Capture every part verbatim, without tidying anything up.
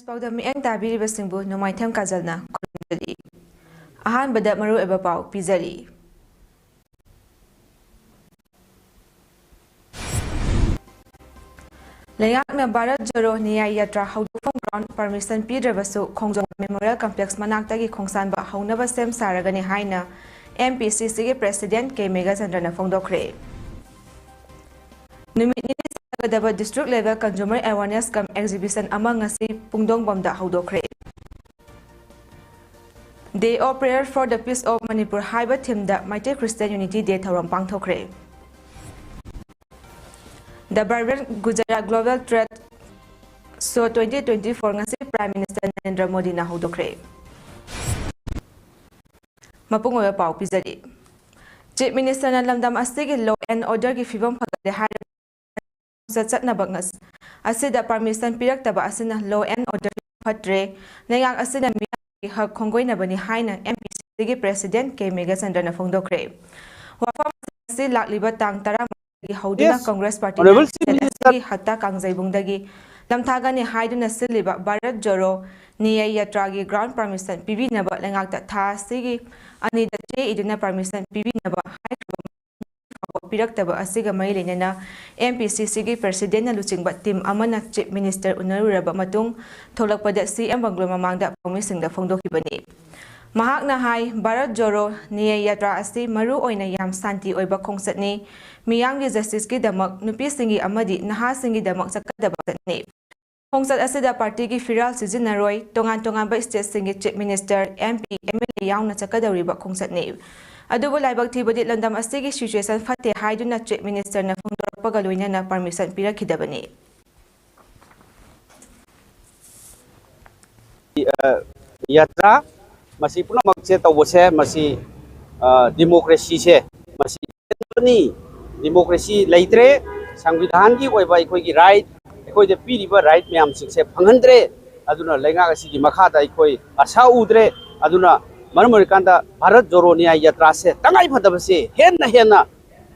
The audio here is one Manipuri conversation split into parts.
ꯄꯥꯎꯗ ꯃꯤꯠꯌꯦꯡ ꯇꯥꯕꯤꯔꯤꯕꯁꯤꯡꯕꯨ ꯅꯣꯡꯃꯥꯏꯊꯦꯝ ꯀꯥꯖꯜꯅ ꯈꯨꯔꯨꯝꯖꯔꯤ꯫ ꯑꯍꯥꯟꯕꯗ ꯃꯔꯨꯑꯣꯏꯕ ꯄꯥꯎ ꯄꯤꯖꯔꯤ꯫ ꯂꯩꯉꯥꯛꯅ ꯚꯥꯔꯠ ꯖꯣꯔꯣ ꯅ꯭ꯌꯥꯌ ꯌꯥꯇ꯭ꯔꯥ ꯍꯧꯗꯣꯛꯐꯝ ground permission ꯄꯤꯗ꯭ꯔꯕꯁꯨ ꯈꯣꯡꯖꯣꯝ Memorial Complex ꯃꯅꯥꯛꯇꯒꯤ ꯈꯣꯡꯁꯥꯟꯕ ꯍꯧꯅꯕ ꯁꯦꯝ ꯁꯥꯔꯒꯅꯤ ꯍꯥꯏꯅ M P C C ꯒꯤ President K ꯃꯦꯘꯆꯟꯗ꯭ꯔꯅ ꯐꯣꯡꯗꯣꯛꯈ꯭ꯔꯦ꯫ ꯅꯨꯃꯤꯠ ꯅꯤꯅꯤ ꯆꯠꯀꯗꯕ District Level Consumer Awareness cum Exhibition ꯑꯃ ꯉꯁꯤ ꯄꯨꯡꯗꯣꯡꯕꯝꯗ ꯍꯧꯗꯣꯛꯈ꯭ꯔꯦ꯫ Day of Prayer for the Peace of Manipur ꯍꯥꯏꯕ theme ꯗ ꯃꯩꯇꯩ Christian Unity Day ꯊꯧꯔꯝ ꯄꯥꯡꯊꯣꯛꯈ꯭ꯔꯦ꯫ The Vibrant Gujarat Global Trade Show twenty twenty-four ꯉꯁꯤ Prime Minister ꯅꯔꯦꯟꯗ꯭ꯔ ꯃꯣꯗꯤꯅ ꯍꯧꯗꯣꯛꯈ꯭ꯔꯦ꯫ ꯃꯄꯨꯡ ꯑꯣꯏꯕ ꯄꯥꯎ ꯄꯤꯖꯔꯤ꯫ Chief Minister ꯅ ꯂꯝꯗꯝ ꯑꯁꯤꯒꯤ law and order ꯒꯤ ꯐꯤꯕꯝ ꯐꯒꯠꯂꯦ ꯍꯥꯏꯔꯕ ꯈꯣꯡꯆꯠ ꯆꯠꯅꯕ ꯉꯁ-, ꯑꯁꯤꯗ permission ꯄꯤꯔꯛꯇꯕ ꯑꯁꯤꯅ law and order ꯐꯠꯇ꯭ꯔꯦ, ꯂꯩꯉꯥꯛ ꯑꯁꯤꯅ ꯃꯤꯌꯥꯝꯒꯤ ꯍꯛ ꯈꯣꯡꯒꯣꯏꯅꯕꯅꯤ ꯍꯥꯏꯅ M P C C ꯒꯤ President K ꯃꯦꯘꯆꯟꯗ꯭ꯔꯅ ꯐꯣꯡꯗꯣꯛꯈ꯭ꯔꯦ꯫ ꯋꯥꯐꯝ ꯑꯁꯤ ꯂꯥꯛꯂꯤꯕ ꯇꯥꯡ ꯇꯔꯥ ꯗꯒꯤ ꯍꯧꯗꯨꯅ Yes, Congress Party Honorable ꯅ Chief state Minister ꯑꯁꯤꯒꯤ ꯍꯠꯇꯥ ꯀꯥꯡꯖꯩꯕꯨꯡꯗꯒꯤ ꯂꯝꯊꯥꯒꯅꯤ ꯍꯥꯏꯗꯨꯅ ꯁꯤꯜꯂꯤꯕ ꯚꯥꯔꯠ ꯖꯣꯔꯣ ꯅ꯭ꯌꯥꯌ ꯌꯥꯇ꯭ꯔꯥꯒꯤ ground permission ꯄꯤꯕꯤꯅꯕ ꯂꯩꯉꯥꯛꯇ ꯊꯥ ꯑꯁꯤꯒꯤ ꯑꯅꯤꯗ ꯆꯦ ꯏꯗꯨꯅ permission ꯄꯤꯕꯤꯅꯕ ꯍꯥꯏꯈ꯭ꯔꯕ ꯐꯥꯎꯕ ꯄꯤꯔꯛꯇꯕ ꯑꯁꯤꯒ ꯃꯔꯤ ꯂꯩꯅꯅ M P C C ꯒꯤ President ꯅ ꯂꯨꯆꯤꯡꯕ team ꯑꯃꯅ Chief Minister ꯎꯅꯔꯨꯔꯕ ꯃꯇꯨꯡ ꯊꯣꯛꯂꯛꯄꯗ C M bungalow ꯃꯃꯥꯡꯗ ꯄꯥꯎꯃꯤꯁꯤꯡꯗ ꯐꯣꯡꯗꯣꯛꯈꯤꯕꯅꯤ꯫ ꯃꯍꯥꯛꯅ ꯍꯥꯏ, ꯚꯥꯔꯠ ꯖꯣꯔꯣ ꯅ꯭ꯌꯥꯌ ꯌꯥꯇ꯭ꯔꯥ ꯑꯁꯤ ꯃꯔꯨ ꯑꯣꯏꯅ ꯌꯥꯝ ꯁꯥꯟꯇꯤ ꯑꯣꯏꯕ ꯈꯣꯡꯆꯠꯅꯤ, ꯃꯤꯌꯥꯝꯒꯤ justice ꯀꯤꯗꯃꯛ, ꯅꯨꯄꯤꯁꯤꯡꯒꯤ ꯑꯃꯗꯤ ꯅꯍꯥꯁꯤꯡꯒꯤꯗꯃꯛ ꯆꯠꯀꯗꯕ ꯈꯣꯡꯆꯠꯅꯤ꯫ ꯈꯣꯡꯆꯠ ꯑꯁꯤꯗ party ꯒꯤ ꯐꯤꯔꯥꯜ ꯁꯤꯖꯤꯟꯅꯔꯣꯏ, ꯇꯣꯉꯥꯟ ꯇꯣꯉꯥꯟꯕ state ꯁꯤꯡꯒꯤ Chief Minister, M P, M L A ꯌꯥꯎꯅ ꯆꯠꯀꯗꯧꯔꯤꯕ ꯈꯣꯡꯆꯠꯅꯤ꯫ ꯑꯗꯨꯕꯨ ꯂꯥꯏꯕꯛ ꯊꯤꯕꯗꯤ ꯂꯝꯗꯝ ꯑꯁꯤꯒꯤ situation ꯐꯠꯇꯦ ꯍꯥꯏꯗꯨꯅ Chief Minister ꯅ ꯐꯣꯡꯗꯣꯔꯛꯄꯒ ꯂꯣꯏꯅꯅ permission ꯄꯤꯔꯛꯈꯤꯗꯕꯅꯤ꯫ ꯑ, ꯌꯥꯇ꯭ꯔꯥ, ꯃꯁꯤ ꯄꯨꯝꯅꯃꯛꯁꯦ ꯇꯧꯕꯁꯦ, ꯃꯁꯤ, ꯑ, democracy ꯁꯦ, ꯃꯁꯤ ꯅꯤ꯫ Democracy ꯂꯩꯇ꯭ꯔꯦ, ꯁꯪꯕꯤꯙꯥꯟꯒꯤ ꯑꯣꯏꯕ ꯑꯩꯈꯣꯏꯒꯤ right, ꯑꯩꯈꯣꯏꯗ ꯄꯤꯔꯤꯕ right ꯃꯌꯥꯝꯁꯤꯡꯁꯦ ꯐꯪꯍꯟꯗ꯭ꯔꯦ꯫ ꯑꯗꯨꯅ ꯂꯩꯉꯥꯛ ꯑꯁꯤꯒꯤ ꯃꯈꯥꯗ ꯑꯩꯈꯣꯏ ꯑꯁꯥ ꯎꯗ꯭ꯔꯦ꯫ ꯑꯗꯨꯅ ꯃꯔꯝ ꯑꯣꯏꯔꯀꯥꯟꯗ ꯚꯥꯔꯠ ꯖꯣꯔꯣ ꯅ꯭ꯌꯥꯌ ꯌꯥꯇ꯭ꯔꯥꯁꯦ ꯇꯉꯥꯏ ꯐꯗꯕꯁꯦ ꯍꯦꯟꯅ ꯍꯦꯟꯅ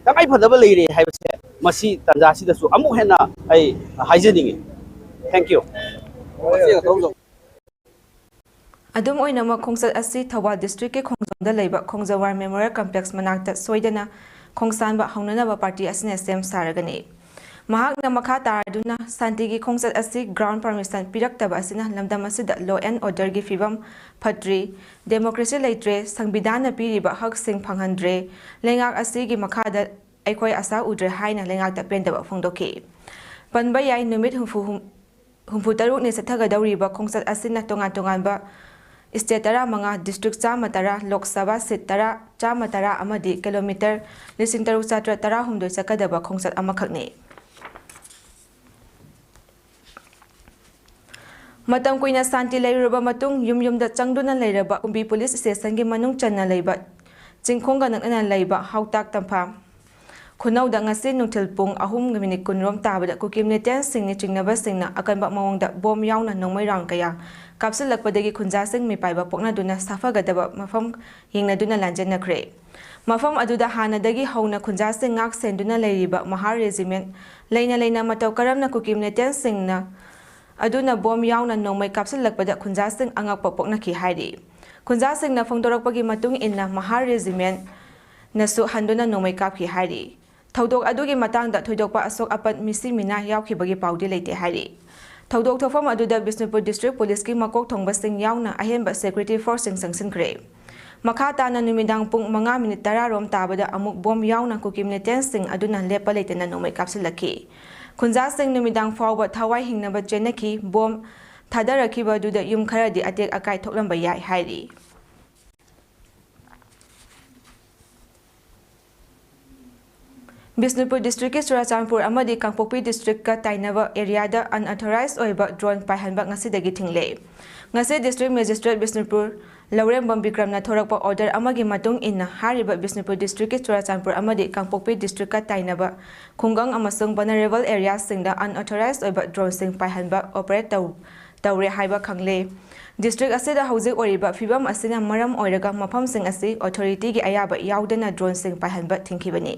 ꯇꯉꯥꯏ ꯐꯗꯕ ꯂꯩꯔꯦ ꯍꯥꯏꯕꯁꯦ ꯃꯁꯤ ꯇꯥꯟꯖꯥꯁꯤꯗꯁꯨ ꯑꯃꯨꯛ ꯍꯦꯟꯅ ꯑꯩ ꯍꯥꯏꯖꯅꯤꯡꯉꯤ꯫ Thank you꯫ ꯑꯗꯨꯝ ꯑꯣꯏꯅꯃꯛ, ꯈꯣꯡꯆꯠ ꯑꯁꯤ ꯊꯧꯕꯥꯜ ꯗꯤꯁꯇ꯭ꯔꯤꯛꯀꯤ ꯈꯣꯡꯖꯣꯝꯗ ꯂꯩꯕ ꯈꯣꯡꯖꯣꯝ ꯋꯥꯔ ꯃꯦꯃꯣꯔꯤꯌꯦꯜ ꯀꯝꯄ꯭ꯂꯦꯛꯁ ꯃꯅꯥꯛꯇ ꯁꯣꯏꯗꯅ ꯈꯣꯡꯁꯥꯟꯕ ꯍꯧꯅꯅꯕ ꯄꯥꯔꯇꯤ ꯑꯁꯤꯅ ꯁꯦꯝ ꯁꯥꯔꯒꯅꯤ꯫ ꯃꯍꯥꯛꯅ ꯃꯈꯥ ꯇꯥꯔꯗꯨꯅ, ꯁꯥꯟꯇꯤꯒꯤ ꯈꯣꯡꯆꯠ ꯑꯁꯤ ꯒ꯭ꯔꯥꯎꯟ ꯄꯔꯃꯤꯁꯟ ꯄꯤꯔꯛꯇꯕ ꯑꯁꯤꯅ ꯂꯝꯗꯝ ꯑꯁꯤꯗ ꯂꯣ ꯑꯦꯟ ꯑꯣꯔꯗꯔꯒꯤ ꯐꯤꯕꯝ ꯐꯠꯇ꯭ꯔꯤ, ꯗꯦꯃꯣꯀ꯭ꯔꯦꯁꯤ ꯂꯩꯇ꯭ꯔꯦ, ꯁꯪꯕꯤꯙꯥꯟꯅ ꯄꯤꯔꯤꯕ ꯍꯛꯁꯤꯡ ꯐꯪꯍꯟꯗ꯭ꯔꯦ, ꯂꯩꯉꯥꯛ ꯑꯁꯤꯒꯤ ꯃꯈꯥꯗ ꯑꯩꯈꯣꯏ ꯑꯁꯥ ꯎꯗ꯭ꯔꯦ ꯍꯥꯏꯅ ꯂꯩꯉꯥꯛꯇ ꯄꯦꯟꯗꯕ ꯐꯣꯡꯗꯣꯛꯈꯤ꯫ ꯄꯟꯕ ꯌꯥꯏ, ꯅꯨꯃꯤꯠ ꯍꯨꯝꯐꯨ ꯍꯨꯝ-, ꯍꯨꯝꯐꯨ ꯇꯔꯨꯛꯅꯤ ꯆꯠꯊꯒꯗꯧꯔꯤꯕ ꯈꯣꯡꯆꯠ ꯑꯁꯤꯅ ꯇꯣꯉꯥꯟ ꯇꯣꯉꯥꯟꯕ ꯁ꯭ꯇꯦꯠ ꯇꯔꯥꯃꯉꯥ, ꯗꯤꯁꯇ꯭ꯔꯤꯛ ꯆꯥꯝꯃ ꯇꯔꯥ, ꯂꯣꯛ ꯁꯚꯥ ꯁꯤꯠ ꯇꯔꯥ, ꯆꯥꯝꯃ ꯇꯔꯥ ꯑꯃꯗꯤ ꯀꯤꯂꯣꯃꯤꯇꯔ ꯂꯤꯁꯤꯡ ꯇꯔꯨꯛ ꯆꯥꯇ꯭ꯔꯦꯠ ꯇꯔꯥꯍꯨꯝꯗꯣꯏ ꯆꯠꯀꯗꯕ ꯈꯣꯡꯆꯠ ꯑꯃꯈꯛꯅꯤ꯫ ꯃꯇꯝ ꯀꯨꯏꯅ ꯁꯥꯟꯇꯤ ꯂꯩꯔꯨꯔꯕ ꯃꯇꯨꯡ, ꯌꯨꯝ ꯌꯨꯝꯗ ꯆꯪꯗꯨꯅ ꯂꯩꯔꯕ ꯀꯨꯝꯕꯤ ꯄꯨꯂꯤꯁ ꯁ꯭ꯇꯦꯁꯟꯒꯤ ꯃꯅꯨꯡ ꯆꯟꯅ ꯂꯩꯕ ꯆꯤꯡꯈꯣꯡꯒ ꯅꯛꯅꯅ ꯂꯩꯕ ꯍꯥꯎꯇꯥꯛ ꯇꯝꯐꯥ ꯈꯨꯅꯧꯗ ꯉꯁꯤ ꯅꯨꯡꯊꯤꯜ ꯄꯨꯡ ꯑꯍꯨꯝꯒ ꯃꯤꯅꯤꯠ ꯀꯨꯟꯔꯣꯝ ꯇꯥꯕꯗ ꯀꯨꯀꯤ ꯃꯤꯂꯤꯇꯦꯟꯁꯁꯤꯡꯅ ꯆꯤꯡꯅꯕꯁꯤꯡꯅ ꯑꯀꯟꯕ ꯃꯑꯣꯡꯗ ꯕꯣꯝ ꯌꯥꯎꯅ ꯅꯣꯡꯃꯩ ꯔꯥꯎꯟ ꯀꯌꯥ ꯀꯥꯞꯁꯤꯜꯂꯛꯄꯗꯒꯤ ꯈꯨꯟꯖꯥꯁꯤꯡ ꯃꯤꯄꯥꯏꯕ ꯄꯣꯛꯅꯗꯨꯅ ꯁꯥꯐꯒꯗꯕ ꯃꯐꯝ ꯌꯦꯡꯅꯗꯨꯅ ꯂꯥꯟꯖꯦꯟꯅꯈ꯭ꯔꯦ꯫ ꯃꯐꯝ ꯑꯗꯨꯗ ꯍꯥꯟꯅꯗꯒꯤ ꯍꯧꯅ ꯈꯨꯟꯖꯥꯁꯤꯡ ꯉꯥꯛ ꯁꯦꯟꯗꯨꯅ ꯂꯩꯔꯤꯕ ꯃꯍꯥꯔ ꯔꯦꯖꯤꯃꯦꯟ ꯂꯩꯅ ꯂꯩꯅ ꯃꯇꯧ ꯀꯔꯝꯅ ꯀꯨꯀꯤ ꯃꯤꯂꯤꯇꯦꯟꯁꯁꯤꯡꯅ ꯑꯗꯨꯅ ꯕꯣꯝ ꯌꯥꯎꯅ ꯅꯣꯡꯃꯩ ꯀꯥꯞꯁꯤꯜꯂꯛꯄꯗ ꯈꯨꯟꯖꯥꯁꯤꯡ ꯑꯉꯛꯄ ꯄꯣꯛꯅꯈꯤ ꯍꯥꯏꯔꯤ꯫ ꯈꯨꯟꯖꯥꯁꯤꯡꯅ ꯐꯣꯡꯗꯣꯔꯛꯄꯒꯤ ꯃꯇꯨꯡ ꯏꯟꯅ, ꯃꯍꯥꯔ ꯔꯦꯖꯤꯃꯦꯟꯅꯁꯨ ꯍꯟꯗꯨꯅ ꯅꯣꯡꯃꯩ ꯀꯥꯞꯈꯤ ꯍꯥꯏꯔꯤ꯫ ꯊꯧꯗꯣꯛ ꯑꯗꯨꯒꯤ ꯃꯇꯥꯡꯗ ꯊꯣꯏꯗꯣꯛꯄ ꯑꯁꯣꯛ ꯑꯄꯟ, ꯃꯤꯁꯤ ꯃꯤꯅꯥ ꯌꯥꯎꯈꯤꯕꯒꯤ ꯄꯥꯎꯗꯤ ꯂꯩꯇꯦ ꯍꯥꯏꯔꯤ꯫ ꯊꯧꯗꯣꯛ ꯊꯣꯛꯐꯝ ꯑꯗꯨꯗ ꯕꯤꯁꯅꯨꯄꯨꯔ ꯗꯤꯁꯇ꯭ꯔꯤꯛ ꯄꯨꯂꯤꯁꯀꯤ ꯃꯀꯣꯛ ꯊꯣꯡꯕꯁꯤꯡ ꯌꯥꯎꯅ ꯑꯍꯦꯟꯕ ꯁꯦꯀ꯭ꯌꯨꯔꯤꯇꯤ ꯐꯣꯔꯁꯁꯤꯡ ꯆꯪꯁꯤꯟꯈ꯭ꯔꯦ꯫ ꯃꯈꯥ ꯇꯥꯅ ꯅꯨꯃꯤꯗꯥꯡ ꯄꯨꯡ ꯃꯉꯥ ꯃꯤꯅꯤꯠ ꯇꯔꯥ ꯔꯣꯝ ꯇꯥꯕꯗ ꯑꯃꯨꯛ ꯕꯣꯝ ꯌꯥꯎꯅ ꯀꯨꯀꯤ ꯃꯤꯂꯤꯇꯦꯟꯁꯁꯤꯡ ꯑꯗꯨꯅ ꯂꯦꯞꯄ ꯂꯩꯇꯅ ꯅꯣꯡꯃꯩ ꯀꯥꯞꯁꯤꯜꯂꯛꯈꯤ꯫ ꯈꯨꯟꯖꯥꯁꯤꯡ ꯅꯨꯃꯤꯗꯥꯡ ꯐꯥꯎꯕ ꯊꯋꯥꯏ ꯍꯤꯡꯅꯕ ꯆꯦꯟꯅꯈꯤ꯫ ꯕꯣꯝ ꯊꯥꯗꯔꯛꯈꯤꯕ ꯑꯗꯨꯗ ꯌꯨꯝ ꯈꯔꯗꯤ ꯑꯇꯦꯛ ꯑꯀꯥꯏ ꯊꯣꯛꯂꯝꯕ ꯌꯥꯏ ꯍꯥꯏꯔꯤ꯫ ꯕꯤꯁꯅꯨꯄꯨꯔ ꯗꯤꯁꯇ꯭ꯔꯤꯛꯀꯤ ꯆꯨꯔꯥꯆꯥꯟꯄꯨꯔ ꯑꯃꯗꯤ ꯀꯥꯡꯄꯣꯛꯄꯤ ꯗꯤꯁꯇ꯭ꯔꯤꯛꯀ ꯇꯥꯏꯅꯕ ꯑꯦꯔꯤꯌꯥꯗ ꯑꯟꯑꯣꯊꯣꯔꯥꯏꯖ ꯑꯣꯏꯕ ꯗ꯭ꯔꯣꯟ ꯄꯥꯏꯍꯟꯕ ꯉꯁꯤꯗꯒꯤ ꯊꯤꯡꯂꯦ꯫ ꯉꯁꯤ ꯗꯤꯁꯇ꯭ꯔꯤꯛ ꯃꯦꯖꯤꯁꯇ꯭ꯔꯦꯠ ꯕꯤꯁꯅꯨꯄꯨꯔ ꯂꯧꯔꯦꯝꯕꯝ ꯕꯤꯀ꯭ꯔꯝꯅ ꯊꯣꯔꯛꯄ ꯑꯣꯔꯗꯔ ꯑꯃꯒꯤ ꯃꯇꯨꯡ ꯏꯟꯅ, ꯍꯥꯏꯔꯤꯕ ꯕꯤꯁꯅꯨꯄꯨꯔ ꯗꯤꯁꯇ꯭ꯔꯤꯛꯀꯤ ꯆꯨꯔꯥꯆꯥꯟꯄꯨꯔ ꯑꯃꯗꯤ ꯀꯥꯡꯄꯣꯛꯄꯤ ꯗꯤꯁꯇ꯭ꯔꯤꯛꯀ ꯇꯥꯏꯅꯕ ꯈꯨꯡꯒꯪ ꯑꯃꯁꯨꯡ ꯚꯜꯅꯔꯦꯕꯜ ꯑꯦꯔꯤꯌꯥꯁꯤꯡꯗ ꯑꯟꯑꯣꯊꯣꯔꯥꯏꯖ ꯑꯣꯏꯕ ꯗ꯭ꯔꯣꯟꯁꯤꯡ ꯄꯥꯏꯍꯟꯕ ꯑꯣꯄꯔꯦꯠ ꯇꯧ-, ꯇꯧꯔꯦ ꯍꯥꯏꯕ ꯈꯪꯂꯦ꯫ ꯗꯤꯁꯇ꯭ꯔꯤꯛ ꯑꯁꯤꯗ ꯍꯧꯖꯤꯛ ꯑꯣꯏꯔꯤꯕ ꯐꯤꯕꯝ ꯑꯁꯤꯅ ꯃꯔꯝ ꯑꯣꯏꯔꯒ ꯃꯐꯝꯁꯤꯡ ꯑꯁꯤ ꯑꯣꯊꯣꯔꯤꯇꯤꯒꯤ ꯑꯌꯥꯕ ꯌꯥꯎꯗꯅ ꯗ꯭ꯔꯣꯟꯁꯤꯡ ꯄꯥꯏꯍꯟꯕ ꯊꯤꯡꯈꯤꯕꯅꯤ꯫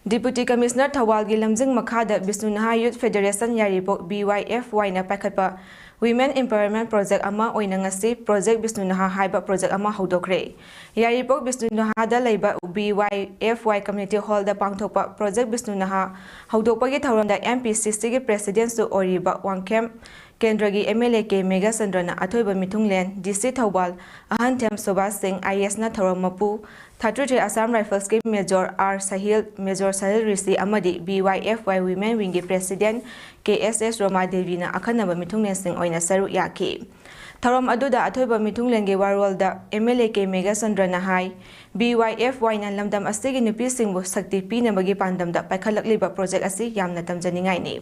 Deputy Commissioner ꯊꯧꯕꯥꯜꯒꯤ ꯂꯝꯖꯤꯡ ꯃꯈꯥꯗ ꯕꯤꯁꯅꯨ ꯅꯍꯥ Youth Federation ꯌꯥꯏꯔꯤꯄꯣꯛ B Y F Y ꯅ ꯄꯥꯏꯈꯠꯄ Women Empowerment Project ꯑꯃ ꯑꯣꯏꯅ ꯉꯁꯤ Project ꯕꯤꯁꯅꯨ ꯅꯍꯥ ꯍꯥꯏꯕ project ꯑꯃ ꯍꯧꯗꯣꯛꯈ꯭ꯔꯦ꯫ ꯌꯥꯏꯔꯤꯄꯣꯛ ꯕꯤꯁꯅꯨ ꯅꯍꯥꯗ ꯂꯩꯕ B Y F Y Community Hall ꯗ ꯄꯥꯡꯊꯣꯛꯄ Project ꯕꯤꯁꯅꯨ ꯅꯍꯥ ꯍꯧꯗꯣꯛꯄꯒꯤ ꯊꯧꯔꯝꯗ M P C C ꯒꯤ President ꯁꯨ ꯑꯣꯏꯔꯤꯕ ꯋꯥꯡꯈꯦꯝ ꯀꯦꯟꯗ꯭ꯔꯒꯤ M L A ꯀꯦ ꯃꯦꯘꯆꯟꯗ꯭ꯔꯅ ꯑꯊꯣꯏꯕ ꯃꯤꯊꯨꯡꯂꯦꯟ, D C ꯊꯧꯕꯥꯜ ꯑꯍꯟꯊꯦꯝ ꯁꯨꯕꯥꯁ ꯁꯤꯡ, I A S ꯅ ꯊꯧꯔꯝ ꯃꯄꯨ, thirty three Assam Rifles ꯀꯤ Major R Sahil, Major Sahil ꯔꯤꯁꯤ ꯑꯃꯗꯤ B Y F Y Women Wing ꯒꯤ President K S S ꯔꯣꯃꯥ ꯗꯦꯕꯤꯅ ꯑꯈꯟꯅꯕ ꯃꯤꯊꯨꯡꯂꯦꯟꯁꯤꯡ ꯑꯣꯏꯅ ꯁꯔꯨꯛ ꯌꯥꯈꯤ꯫ ꯊꯧꯔꯝ ꯑꯗꯨꯗ ꯑꯊꯣꯏꯕ ꯃꯤꯊꯨꯡꯂꯦꯟꯒꯤ ꯋꯥꯔꯣꯜꯗ M L A K ꯃꯦꯘꯆꯟꯗ꯭ꯔꯅ high, B Y F Y ꯅ ꯂꯝꯗꯝ ꯑꯁꯤꯒꯤ ꯅꯨꯄꯤꯁꯤꯡꯕꯨ ꯁꯛꯇꯤ ꯄꯤꯅꯕꯒꯤ ꯄꯥꯟꯗꯝꯗ ꯄꯥꯏꯈꯠꯂꯛꯂꯤꯕ project ꯑꯁꯤ ꯌꯥꯝꯅ ꯇꯝꯖꯅꯤꯡꯉꯥꯏꯅꯤ꯫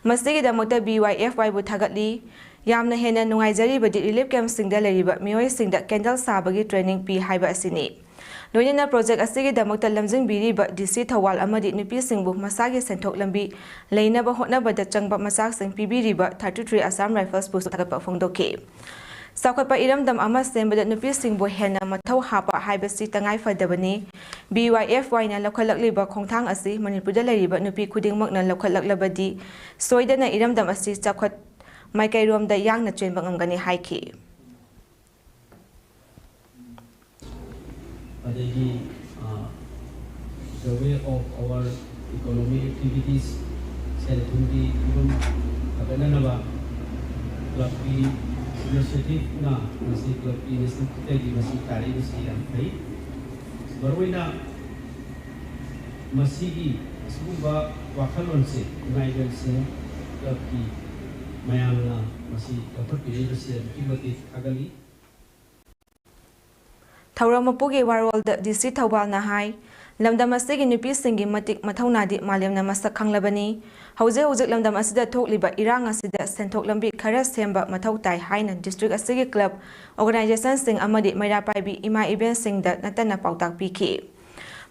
ꯃꯁꯤꯒꯤꯗꯃꯛꯇ B Y F Y ꯕꯨ ꯊꯥꯒꯠꯂꯤ꯫ ꯌꯥꯝꯅ ꯍꯦꯟꯅ ꯅꯨꯡꯉꯥꯏꯖꯔꯤꯕꯗꯤ relief camp ꯁꯤꯡꯗ ꯂꯩꯔꯤꯕ ꯃꯤꯑꯣꯏꯁꯤꯡꯗ candle ꯁꯥꯕꯒꯤ training ꯄꯤ ꯍꯥꯏꯕ ꯑꯁꯤꯅꯤ꯫ ꯂꯣꯏꯅꯅ project ꯑꯁꯤꯒꯤꯗꯃꯛꯇ ꯂꯝꯖꯤꯡꯕꯤꯔꯤꯕ D C ꯊꯧꯕꯥꯜ ꯑꯃꯗꯤ ꯅꯨꯄꯤꯁꯤꯡꯕꯨ ꯃꯁꯥꯒꯤ ꯁꯦꯟꯊꯣꯛ ꯂꯝꯕꯤ ꯂꯩꯅꯕ ꯍꯣꯠꯅꯕꯗ ꯆꯪꯕ ꯃꯆꯥꯛꯁꯤꯡ ꯄꯤꯕꯤꯔꯤꯕ thirty three Assam Rifles ꯕꯨꯁꯨ ꯊꯥꯒꯠꯄ ꯐꯣꯡꯗꯣꯛꯈꯤ꯫ ꯆꯥꯎꯈꯠꯄ ꯏꯔꯝꯗꯝ ꯑꯃ ꯁꯦꯝꯕꯗ ꯅꯨꯄꯤꯁꯤꯡꯕꯨ ꯍꯦꯟꯅ ꯃꯊꯧ ꯍꯥꯞꯄ ꯍꯥꯏꯕꯁꯤ ꯇꯉꯥꯏ ꯐꯗꯕꯅꯤ꯫ B Y F Y ꯅ ꯂꯧꯈꯠꯂꯛꯂꯤꯕ ꯈꯣꯡꯊꯥꯡ ꯑꯁꯤ ꯃꯅꯤꯄꯨꯔꯗ ꯂꯩꯔꯤꯕ ꯅꯨꯄꯤ ꯈꯨꯗꯤꯡꯃꯛꯅ ꯂꯧꯈꯠꯂꯛꯂꯕꯗꯤ ꯁꯣꯏꯗꯅ ꯏꯔꯝꯗꯝ ꯑꯁꯤ ꯆꯥꯎꯈꯠ ꯃꯥꯏꯀꯩꯔꯣꯝꯗ ꯌꯥꯡꯅ ꯆꯦꯟꯕ ꯉꯝꯒꯅꯤ ꯍꯥꯏꯈꯤ꯫ ꯑꯗꯒꯤ, ꯑ, the way of our economic activities, ꯁꯦꯜ ꯊꯨꯝꯒꯤ ꯐꯤꯕꯝ ꯐꯒꯠꯅꯅꯕ club ꯀꯤ initiative ꯅ ꯃꯁꯤ club ꯀꯤ initiative ꯇꯒꯤ ꯃꯁꯤ ꯇꯥꯔꯛꯏꯕꯁꯤ ꯌꯥꯝ ꯐꯩ꯫ ꯃꯔꯨꯑꯣꯏꯅ ꯃꯁꯤꯒꯤ ꯑꯁꯤꯒꯨꯝꯕ ꯋꯥꯈꯜꯂꯣꯟꯁꯦ ꯏꯃꯥ ꯏꯕꯦꯜꯁꯤꯡ club ꯀꯤ ꯃꯌꯥꯝꯅ ꯃꯁꯤ ꯂꯧꯈꯠꯄꯤꯔꯛꯏꯕꯁꯤ ꯑꯗꯨꯛꯀꯤ ꯃꯇꯤꯛ ꯊꯥꯒꯠꯂꯤ꯫ ꯊꯧꯔꯝ ꯃꯄꯨꯒꯤ ꯋꯥꯔꯣꯜꯗ D C ꯊꯧꯕꯥꯜꯅ ꯍꯥꯏ, ꯂꯝꯗꯝ ꯑꯁꯤꯒꯤ ꯅꯨꯄꯤꯁꯤꯡꯒꯤ ꯃꯇꯤꯛ ꯃꯊꯧꯅꯥꯗꯤ ꯃꯥꯂꯦꯝꯅ ꯃꯁꯛ ꯈꯪꯂꯕꯅꯤ꯫ ꯍꯧꯖꯤꯛ ꯍꯧꯖꯤꯛ ꯂꯝꯗꯝ ꯑꯁꯤꯗ ꯊꯣꯛꯂꯤꯕ ꯏꯔꯥꯡ ꯑꯁꯤꯗ ꯁꯦꯟꯊꯣꯛ ꯂꯝꯕꯤ ꯈꯔ ꯁꯦꯝꯕ ꯃꯊꯧ ꯇꯥꯏ ꯍꯥꯏꯅ district ꯑꯁꯤꯒꯤ club, organization ꯁꯤꯡ ꯑꯃꯗꯤ ꯃꯩꯔꯥ ꯄꯥꯏꯕꯤ ꯏꯃꯥ ꯏꯕꯦꯟꯁꯤꯡꯗ ꯅꯠꯇꯅ ꯄꯥꯎꯇꯥꯛ ꯄꯤꯈꯤ꯫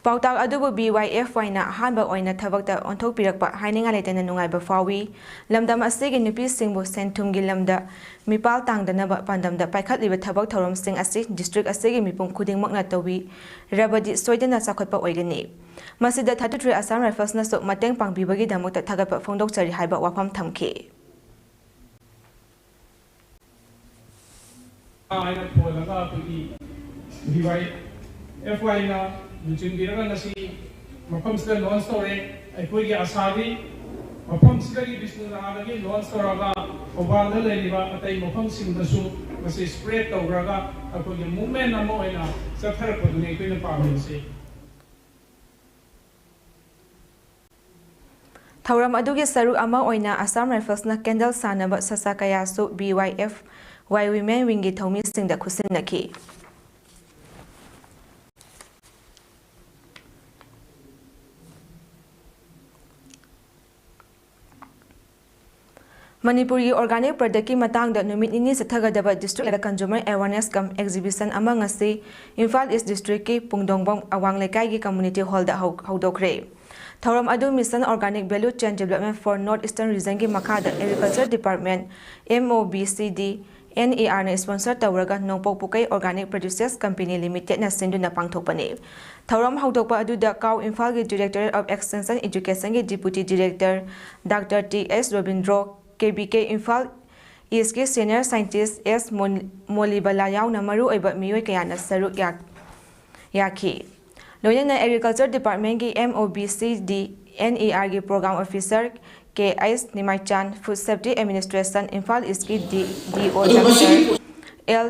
ꯄꯥꯎꯇꯥꯛ ꯑꯗꯨꯕꯨ B Y F Yꯅ ꯑꯍꯥꯟꯕ ꯑꯣꯏꯅ ꯊꯕꯛꯇ ꯑꯣꯟꯊꯣꯛꯄꯤꯔꯛꯄ ꯍꯥꯏꯅꯤꯡꯉꯥꯏ ꯂꯩꯇꯅ ꯅꯨꯡꯉꯥꯏꯕ ꯐꯥꯎꯏ꯫ ꯂꯝꯗꯝ ꯑꯁꯤꯒꯤ ꯅꯨꯄꯤꯁꯤꯡꯕꯨ ꯁꯦꯟ ꯊꯨꯝꯒꯤ ꯂꯝꯗ ꯃꯤꯄꯥꯜ ꯇꯥꯡꯗꯅꯕ ꯄꯥꯟꯗꯝꯗ ꯄꯥꯏꯈꯠꯂꯤꯕ ꯊꯕꯛ ꯊꯧꯔꯝꯁꯤꯡ ꯑꯁꯤ district ꯑꯁꯤꯒꯤ ꯃꯤꯄꯨꯝ ꯈꯨꯗꯤꯡꯃꯛꯅ ꯇꯧꯕꯤꯔꯕꯗꯤ ꯁꯣꯏꯗꯅ ꯆꯥꯎꯈꯠꯄ ꯑꯣꯏꯒꯅꯤ꯫ ꯃꯁꯤꯗ thirty three Assam Riflesꯅꯁꯨ ꯃꯇꯦꯡ ꯄꯥꯡꯕꯤꯕꯒꯤꯗꯃꯛꯇ ꯊꯥꯒꯠꯄ ꯐꯣꯡꯗꯣꯛꯆꯔꯤ ꯍꯥꯏꯕ ꯋꯥꯐꯝ ꯊꯝꯈꯤ꯫ ꯍꯥꯏꯅ ꯊꯣꯜꯂꯒ ꯑꯩꯈꯣꯏꯒꯤ B Y F Yꯅ ꯂꯨꯆꯤꯡꯕꯤꯔꯒ ꯉꯁꯤ ꯃꯐꯝꯁꯤꯗ launch ꯇꯧꯔꯦ꯫ ꯑꯩꯈꯣꯏꯒꯤ ꯑꯁꯥꯗꯤ ꯃꯐꯝꯁꯤꯗꯒꯤ ꯕꯤꯁꯅꯨ ꯅꯍꯥꯟꯗꯒꯤ launch ꯇꯧꯔꯒ ꯊꯧꯕꯥꯜꯗ ꯂꯩꯔꯤꯕ ꯑꯇꯩ ꯃꯐꯝꯁꯤꯡꯗꯁꯨ ꯃꯁꯤ spread ꯇꯧꯔꯒ ꯑꯩꯈꯣꯏꯒꯤ movement ꯑꯃ ꯑꯣꯏꯅ ꯆꯠꯊꯔꯛꯄꯗꯨꯅꯤ ꯑꯩꯈꯣꯏꯅ ꯄꯥꯝꯃꯤꯕꯁꯤ꯫ ꯊꯧꯔꯝ ꯑꯗꯨꯒꯤ ꯁꯔꯨꯛ ꯑꯃ ꯑꯣꯏꯅ Assam Riflesꯅ candle ꯁꯥꯟꯅꯕ ꯁꯁꯥ ꯀꯌꯥꯁꯨ B Y F Y Women Wingꯒꯤ ꯊꯧꯃꯤꯁꯤꯡꯗ ꯈꯨꯠꯁꯤꯟꯅꯈꯤ꯫ ꯃꯅꯤꯄꯨꯔꯒꯤ organic productꯀꯤ ꯃꯇꯥꯡꯗ ꯅꯨꯃꯤꯠ ꯅꯤꯅꯤ ꯆꯠꯊꯒꯗꯕ district level consumer awareness cum exhibition ꯑꯃ ꯉꯁꯤ ꯏꯝꯐꯥꯜ East districtꯀꯤ ꯄꯨꯡꯗꯣꯡꯕꯝ ꯑꯋꯥꯡ ꯂꯩꯀꯥꯏꯒꯤ community hallꯗ ꯍꯧ-, ꯍꯧꯗꯣꯛꯈ꯭ꯔꯦ꯫ ꯊꯧꯔꯝ ꯑꯗꯨ Mission Organic Value Chain Development for North Eastern Regionꯒꯤ ꯃꯈꯥꯗ Agriculture Department, M O B C D, N E Rꯅ sponsor ꯇꯧꯔꯒ ꯅꯣꯡꯄꯣꯛ ꯄꯨꯀꯩ Organic Producers Company Limitedꯅ ꯁꯤꯟꯗꯨꯅ ꯄꯥꯡꯊꯣꯛꯄꯅꯤ꯫ ꯊꯧꯔꯝ ꯍꯧꯗꯣꯛꯄ ꯑꯗꯨꯗ ꯀꯥꯎ ꯏꯝꯐꯥꯜꯒꯤ Directorate of Extension Educationꯒꯤ Deputy Director Doctor T S Robindro, K B K Imphal Eastꯀꯤ Senior Scientist S ꯃꯣꯟ-, ꯃꯣꯂꯤꯕꯂꯥ ꯌꯥꯎꯅ ꯃꯔꯨꯑꯣꯏꯕ ꯃꯤꯑꯣꯏ ꯀꯌꯥꯅ ꯁꯔꯨꯛ ꯌꯥ-, ꯌꯥꯈꯤ꯫ ꯂꯣꯏꯅꯅ Agriculture Departmentꯀꯤ M O B C D N E Rꯒꯤ Program Officer K H ꯅꯤꯃꯥꯏꯆꯥꯟ, Food Safety Administration Imphal Eastꯀꯤ D-, D O Doctor L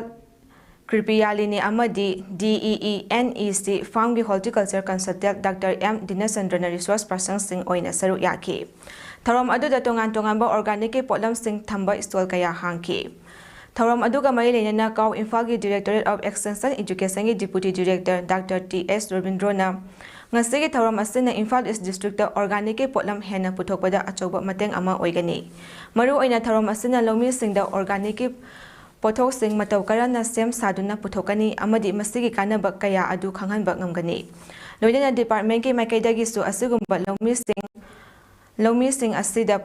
ꯀ꯭ꯔꯤꯄꯤꯌꯥꯂꯤꯅꯤ ꯑꯃꯗꯤ D E E N E C Farmꯒꯤ Horticulture Consultant Doctor M ꯗꯤꯅꯆꯟꯗ꯭ꯔꯅ resource personꯁꯤꯡ ꯑꯣꯏꯅ ꯁꯔꯨꯛ ꯌꯥꯈꯤ꯫ ꯊꯧꯔꯝ ꯑꯗꯨꯗ ꯇꯣꯉꯥꯟ ꯇꯣꯉꯥꯟꯕ organicꯀꯤ ꯄꯣꯠꯂꯝꯁꯤꯡ ꯊꯝꯕ stall ꯀꯌꯥ ꯍꯥꯡꯈꯤ꯫ ꯊꯧꯔꯝ ꯑꯗꯨꯒ ꯃꯔꯤ ꯂꯩꯅꯅ ꯀꯥꯎ ꯏꯝꯐꯥꯜꯒꯤ Directorate of Extension Educationꯒꯤ Deputy Director Doctor T S ꯔꯣꯕꯤꯟꯗ꯭ꯔꯣꯅ ꯉꯁꯤꯒꯤ ꯊꯧꯔꯝ ꯑꯁꯤꯅ ꯏꯝꯐꯥꯜ East districtꯇ organicꯀꯤ ꯄꯣꯠꯂꯝ ꯍꯦꯟꯅ ꯄꯨꯊꯣꯛꯄꯗ ꯑꯆꯧꯕ ꯃꯇꯦꯡ ꯑꯃ ꯑꯣꯏꯒꯅꯤ꯫ ꯃꯔꯨꯑꯣꯏꯅ ꯊꯧꯔꯝ ꯑꯁꯤꯅ ꯂꯧꯃꯤꯁꯤꯡꯗ organicꯀꯤ ꯄꯣꯠꯊꯣꯛꯁꯤꯡ ꯃꯇꯧ ꯀꯔꯝꯅ ꯁꯦꯝ ꯁꯥꯗꯨꯅ ꯄꯨꯊꯣꯛꯀꯅꯤ ꯑꯃꯗꯤ ꯃꯁꯤꯒꯤ ꯀꯥꯟꯅꯕ ꯀꯌꯥ ꯑꯗꯨ ꯈꯪꯍꯟꯕ ꯉꯝꯒꯅꯤ꯫ ꯂꯣꯏꯅꯅ departmentꯀꯤ ꯃꯥꯏꯀꯩꯗꯒꯤꯁꯨ ꯑꯁꯤꯒꯨꯝꯕ ꯂꯧꯃꯤꯁꯤꯡ ꯂꯧꯃꯤꯁꯤꯡ ꯑꯁꯤꯗ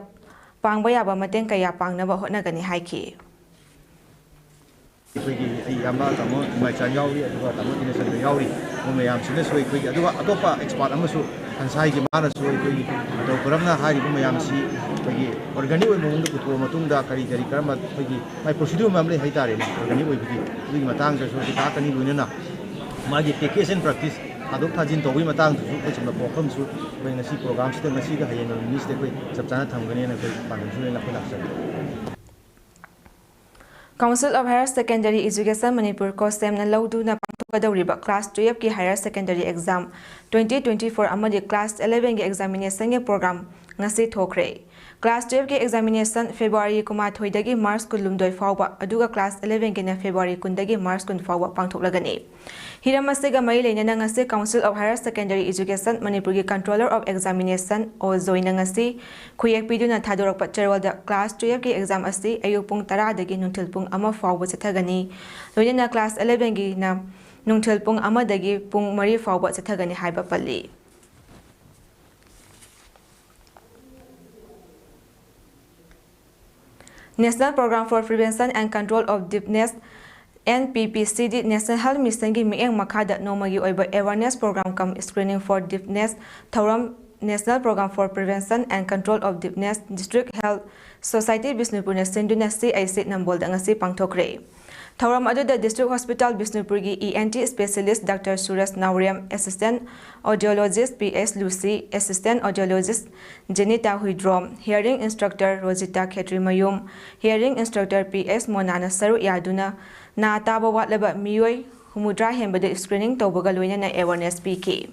ꯄꯥꯡꯕ ꯌꯥꯕ ꯃꯇꯦꯡ ꯀꯌꯥ ꯄꯥꯡꯅꯕ ꯍꯣꯠꯅꯒꯅꯤ ꯍꯥꯏꯈꯤ꯫ ꯑꯩꯈꯣꯏꯒꯤ ꯑꯩ ꯏꯌꯥꯝꯕ ꯇꯥꯃꯣ ꯏꯃꯥꯏꯆꯥꯟ ꯌꯥꯎꯔꯤ, ꯑꯗꯨꯒ ꯇꯥꯃꯣ ꯏꯅꯦꯁꯟꯗ ꯌꯥꯎꯔꯤ꯫ ꯃꯣꯏ ꯃꯌꯥꯝꯁꯤꯅꯁꯨ ꯑꯩꯈꯣꯏꯒꯤ, ꯑꯗꯨꯒ ꯑꯇꯣꯞꯄ expert ꯑꯃꯁꯨ ꯍꯟꯁꯥꯏꯒꯤ ꯃꯥꯅꯁꯨ ꯑꯩꯈꯣꯏꯒꯤ ꯃꯇꯧ ꯀꯔꯝꯅ ꯍꯥꯏꯔꯤꯕ ꯃꯌꯥꯝꯁꯤ ꯑꯩꯈꯣꯏꯒꯤ organic ꯑꯣꯏꯕ ꯃꯑꯣꯡꯗ ꯄꯨꯊꯣꯛꯑ ꯃꯇꯨꯡꯗ ꯀꯔꯤ ꯀꯔꯤ ꯀꯔꯝꯕ ꯑꯩꯈꯣꯏꯒꯤ ꯃꯥꯏ procedure ꯃꯌꯥꯝ ꯂꯩ ꯍꯥꯏꯇꯥꯔꯦꯅꯦ, organic ꯑꯣꯏꯕꯒꯤ꯫ ꯑꯗꯨꯒꯤ ꯃꯇꯥꯡꯗꯁꯨ ꯑꯩꯈꯣꯏ ꯇꯥꯛꯀꯅꯤ, ꯂꯣꯏꯅꯅ ꯃꯥꯒꯤ practice and practice ꯊꯥꯗꯣꯛ ꯊꯥꯖꯤꯟ ꯇꯧꯕꯒꯤ ꯃꯇꯥꯡꯗꯁꯨ ꯑꯩꯈꯣꯏ ꯆꯨꯝꯅ ꯄꯣꯛꯐꯝꯁꯨ ꯑꯩꯈꯣꯏ ꯉꯁꯤ programꯁꯤꯗ, ꯉꯁꯤꯒ ꯍꯌꯦꯡ ꯅꯨꯃꯤꯠꯁꯤꯗ ꯑꯩꯈꯣꯏ ꯆꯞ ꯆꯥꯅ ꯊꯝꯒꯅꯤꯅ ꯑꯩꯈꯣꯏ ꯄꯥꯟꯗꯝꯁꯨ ꯂꯩꯅ ꯑꯩꯈꯣꯏ ꯂꯥꯛꯆꯕꯅꯤ꯫ Council of Higher Secondary Education Manipur, COHSEMꯅ ꯂꯧꯗꯨꯅ ꯄꯥꯡꯊꯣꯛꯀꯗꯧꯔꯤꯕ class twelveꯀꯤ higher secondary exam twenty twenty-four ꯑꯃꯗꯤ class elevenꯒꯤ examinationꯒꯤ program ꯉꯁꯤ ꯊꯣꯛꯈ꯭ꯔꯦ꯫ Class twelveꯀꯤ examination February ꯀꯨꯟꯃꯥꯊꯣꯏꯗꯒꯤ March ꯀꯨꯟꯍꯨꯝꯗꯣꯏ ꯐꯥꯎꯕ, ꯑꯗꯨꯒ class elevenꯒꯤꯅ February ꯀꯨꯟꯗꯒꯤ March ꯀꯨꯟ ꯐꯥꯎꯕ ꯄꯥꯡꯊꯣꯛꯂꯒꯅꯤ꯫ ꯍꯤꯔꯝ ꯑꯁꯤꯒ ꯃꯔꯤ ꯂꯩꯅꯅ ꯉꯁꯤ Council of Higher Secondary Education ꯃꯅꯤꯄꯨꯔꯒꯤ Controller of Examination ꯑꯣ ꯖꯣꯏꯅ ꯉꯁꯤ ꯈꯨꯌꯦꯛ ꯄꯤꯗꯨꯅ ꯊꯥꯗꯣꯔꯛꯄ ꯆꯦꯔꯣꯜꯗ class twelveꯀꯤ exam ꯑꯁꯤ ꯑꯌꯨꯛ ꯄꯨꯡ ꯇꯔꯥꯗꯒꯤ ꯅꯨꯡꯊꯤꯜ ꯄꯨꯡ ꯑꯃ ꯐꯥꯎꯕ ꯆꯠꯊꯒꯅꯤ꯫ ꯂꯣꯏꯅꯅ class elevenꯒꯤꯅ ꯅꯨꯡꯊꯤꯜ ꯄꯨꯡ ꯑꯃꯗꯒꯤ ꯄꯨꯡ ꯃꯔꯤ ꯐꯥꯎꯕ ꯆꯠꯊꯒꯅꯤ ꯍꯥꯏꯕ ꯄꯜꯂꯤ꯫ National Program for Prevention and Control of Deafness, NPPCD, National Health Missionꯒꯤ ꯃꯤꯠꯌꯦꯡ ꯃꯈꯥꯗ ꯅꯣꯡꯃꯒꯤ ꯑꯣꯏꯕ awareness program cum screening for deafness ꯊꯧꯔꯝ National Program for Prevention and Control of Deafness, District Health Society ꯕꯤꯁꯅꯨꯄꯨꯔꯅ ꯁꯤꯟꯗꯨꯅ CHC ꯅꯝꯕꯣꯜꯗ ꯉꯁꯤ ꯄꯥꯡꯊꯣꯛꯈ꯭ꯔꯦ꯫ ꯊꯧꯔꯝ ꯑꯗꯨꯗ District Hospital ꯕꯤꯁꯅꯨꯄꯨꯔꯒꯤ ENT specialist Doctor Suraj Naorem, Assistant Audiologist P S Lucy, Assistant Audiologist Jenita Huidrom, hearing instructor Rojita Khetrimayum, hearing instructor P S ꯃꯣꯅꯥꯅ ꯁꯔꯨꯛ ꯌꯥꯗꯨꯅ ꯅꯥ ꯇꯥꯕ ꯋꯥꯠꯂꯕ ꯃꯤꯑꯣꯏ ꯍꯨꯝꯐꯨꯇꯔꯥ ꯍꯦꯟꯕꯗ screening ꯇꯧꯕꯒ ꯂꯣꯏꯅꯅ awareness ꯄꯤꯈꯤ꯫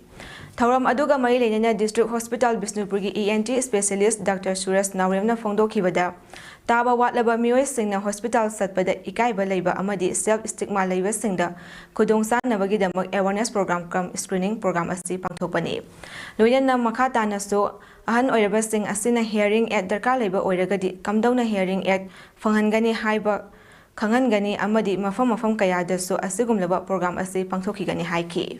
ꯊꯧꯔꯝ ꯑꯗꯨꯒ ꯃꯔꯤ ꯂꯩꯅꯅ District Hospital ꯕꯤꯁꯅꯨꯄꯨꯔꯒꯤ ENT specialist Doctor ꯁꯨꯔꯖ ꯅꯥꯎꯔꯦꯝꯅ ꯐꯣꯡꯗꯣꯛꯈꯤꯕꯗ, ꯇꯥꯕ ꯋꯥꯠꯂꯕ ꯃꯤꯑꯣꯏꯁꯤꯡꯅ hospital ꯆꯠꯄꯗ ꯏꯀꯥꯏꯕ ꯂꯩꯕ ꯑꯃꯗꯤ self stigma ꯂꯩꯕꯁꯤꯡꯗ ꯈꯨꯗꯣꯡꯆꯥꯅꯕꯒꯤꯗꯃꯛ awareness program cum screening program ꯑꯁꯤ ꯄꯥꯡꯊꯣꯛꯄꯅꯤ꯫ ꯂꯣꯏꯅꯅ ꯃꯈꯥ ꯇꯥꯅꯁꯨ ꯑꯍꯟ ꯑꯣꯏꯔꯕꯁꯤꯡ ꯑꯁꯤꯅ hearing aid ꯗꯔꯀꯥꯔ ꯂꯩꯕ ꯑꯣꯏꯔꯒꯗꯤ ꯀꯝꯗꯧꯅ hearing aid ꯐꯪꯍꯟꯒꯅꯤ ꯍꯥꯏꯕ ꯈꯪꯍꯟꯒꯅꯤ ꯑꯃꯗꯤ ꯃꯐꯝ ꯃꯐꯝ ꯀꯌꯥꯗꯁꯨ ꯑꯁꯤꯒꯨꯝꯂꯕ program ꯑꯁꯤ ꯄꯥꯡꯊꯣꯛꯈꯤꯒꯅꯤ ꯍꯥꯏꯈꯤ꯫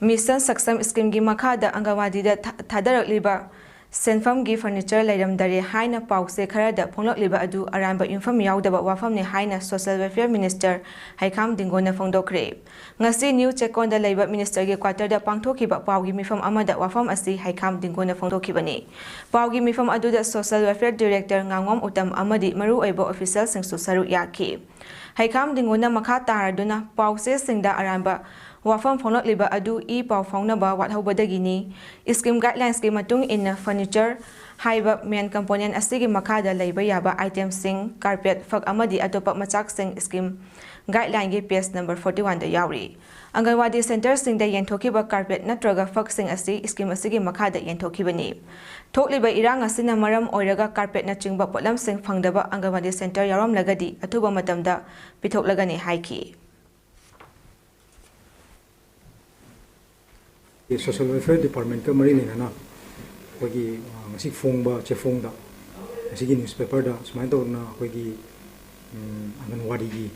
ꯃꯤꯁꯟ ꯁꯛꯁꯝ ꯁ꯭ꯀꯤꯝꯒꯤ ꯃꯈꯥꯗ ꯑꯪꯒꯟꯋꯥꯗꯤꯗ ꯊꯥ-, ꯊꯥꯗꯔꯛꯂꯤꯕ ꯁꯦꯟꯐꯝꯒꯤ ꯐꯔꯅꯤꯆꯔ ꯂꯩꯔꯝꯗꯔꯦ ꯍꯥꯏꯅ ꯄꯥꯎ ꯆꯦ ꯈꯔꯗ ꯐꯣꯡꯂꯛꯂꯤꯕ ꯑꯗꯨ ꯑꯔꯥꯟꯕ ꯌꯨꯝꯐꯝ ꯌꯥꯎꯗꯕ ꯋꯥꯐꯝꯅꯤ ꯍꯥꯏꯅ ꯁꯣꯁꯤꯌꯦꯜ ꯋꯦꯜꯐꯤꯌꯔ ꯃꯤꯅꯤꯁꯇꯔ ꯍꯩꯈꯥꯝ ꯗꯤꯡꯒꯣꯅ ꯐꯣꯡꯗꯣꯛꯈ꯭ꯔꯦ꯫ ꯉꯁꯤ ꯅ꯭ꯌꯨ ꯆꯦꯛꯀꯣꯟꯗ ꯂꯩꯕ ꯃꯤꯅꯤꯁꯇꯔꯒꯤ ꯀ꯭ꯋꯥꯇꯔꯗ ꯄꯥꯡꯊꯣꯛꯈꯤꯕ ꯄꯥꯎꯒꯤ ꯃꯤꯐꯝ ꯑꯃꯗ ꯋꯥꯐꯝ ꯑꯁꯤ ꯍꯩꯈꯥꯝ ꯗꯤꯡꯒꯣꯅ ꯐꯣꯡꯗꯣꯛꯈꯤꯕꯅꯤ꯫ ꯄꯥꯎꯒꯤ ꯃꯤꯐꯝ ꯑꯗꯨꯗ ꯁꯣꯁꯤꯌꯦꯜ ꯋꯦꯜꯐꯤꯌꯔ ꯗꯤꯔꯦꯛꯇꯔ ꯉꯥꯉꯣꯝ ꯎꯇꯝ ꯑꯃꯗꯤ ꯃꯔꯨꯑꯣꯏꯕ ꯑꯣꯐꯤꯁꯤꯌꯦꯜꯁꯤꯡꯁꯨ ꯁꯔꯨꯛ ꯌꯥꯈꯤ꯫ ꯍꯩꯈꯥꯝ ꯗꯤꯡꯒꯣꯅ ꯃꯈꯥ ꯇꯥꯔꯗꯨꯅ ꯄꯥꯎ ꯆꯦꯁꯤꯡꯗ ꯑꯔꯥꯟꯕ ꯋꯥꯐꯝ ꯐꯣꯡꯂꯛꯂꯤꯕ ꯑꯗꯨ ꯏ ꯄꯥꯎ ꯐꯥꯎꯅꯕ ꯋꯥꯠꯍꯧꯕꯗꯒꯤꯅꯤ꯫ ꯁ꯭ꯀꯤꯝ ꯒꯥꯏꯗꯂꯥꯏꯟꯁꯀꯤ ꯃꯇꯨꯡ ꯏꯟꯅ ꯐꯔꯅꯤꯆꯔ ꯍꯥꯏꯕ ꯃꯦꯟ ꯀꯝꯄꯣꯅꯦꯟ ꯑꯁꯤꯒꯤ ꯃꯈꯥꯗ ꯂꯩꯕ ꯌꯥꯕ ꯑꯥꯏꯇꯦꯝꯁꯤꯡ, ꯀꯥꯔꯄꯦꯠ, ꯐꯛ ꯑꯃꯗꯤ ꯑꯇꯣꯞꯄ ꯃꯆꯥꯛꯁꯤꯡ ꯁ꯭ꯀꯤꯝ ꯒꯥꯏꯗꯂꯥꯏꯟꯒꯤ ꯄꯦꯖ ꯅꯝꯕꯔ ꯐꯣꯔꯇꯤ ꯋꯥꯟꯗ ꯌꯥꯎꯔꯤ꯫ ꯑꯪꯒꯟꯋꯥꯗꯤ ꯁꯦꯟꯇꯔꯁꯤꯡꯗ ꯌꯦꯟꯊꯣꯛꯈꯤꯕ ꯀꯥꯔꯄꯦꯠ ꯅꯠꯇ꯭ꯔꯒ ꯐꯛꯁꯤꯡ ꯑꯁꯤ ꯁ꯭ꯀꯤꯝ ꯑꯁꯤꯒꯤ ꯃꯈꯥꯗ ꯌꯦꯟꯊꯣꯛꯈꯤꯕꯅꯤ꯫ ꯊꯣꯛꯂꯤꯕ ꯏꯔꯥꯡ ꯑꯁꯤꯅ ꯃꯔꯝ ꯑꯣꯏꯔꯒ ꯀꯥꯔꯄꯦꯠꯅꯆꯤꯡꯕ ꯄꯣꯠꯂꯝꯁꯤꯡ ꯐꯪꯗꯕ ꯑꯪꯒꯟꯋꯥꯗꯤ ꯁꯦꯟꯇꯔ ꯌꯥꯎꯔꯝꯂꯒꯗꯤ ꯑꯊꯨꯕ ꯃꯇꯝꯗ ꯄꯤꯊꯣꯛꯂꯒꯅꯤ ꯍꯥꯏꯈꯤ꯫ ꯁꯣꯁꯤꯌꯦꯜ ꯋꯦꯜꯐꯤꯌꯔ ꯗꯤꯄꯥꯔꯠꯃꯦꯟꯠꯀ ꯃꯔꯤ ꯂꯩꯅꯅ ꯑꯩꯈꯣꯏꯒꯤ, ꯑ, ꯉꯁꯤ ꯐꯣꯡꯕ ꯆꯦꯐꯣꯡꯗ, ꯉꯁꯤꯒꯤ ꯅ꯭ꯌꯨꯁꯄꯦꯄꯔꯗ ꯁꯨꯃꯥꯏꯅ ꯇꯧꯗꯅ ꯑꯩꯈꯣꯏꯒꯤ, ꯎꯝ, ꯑꯪꯒꯟꯋꯥꯗꯤꯒꯤ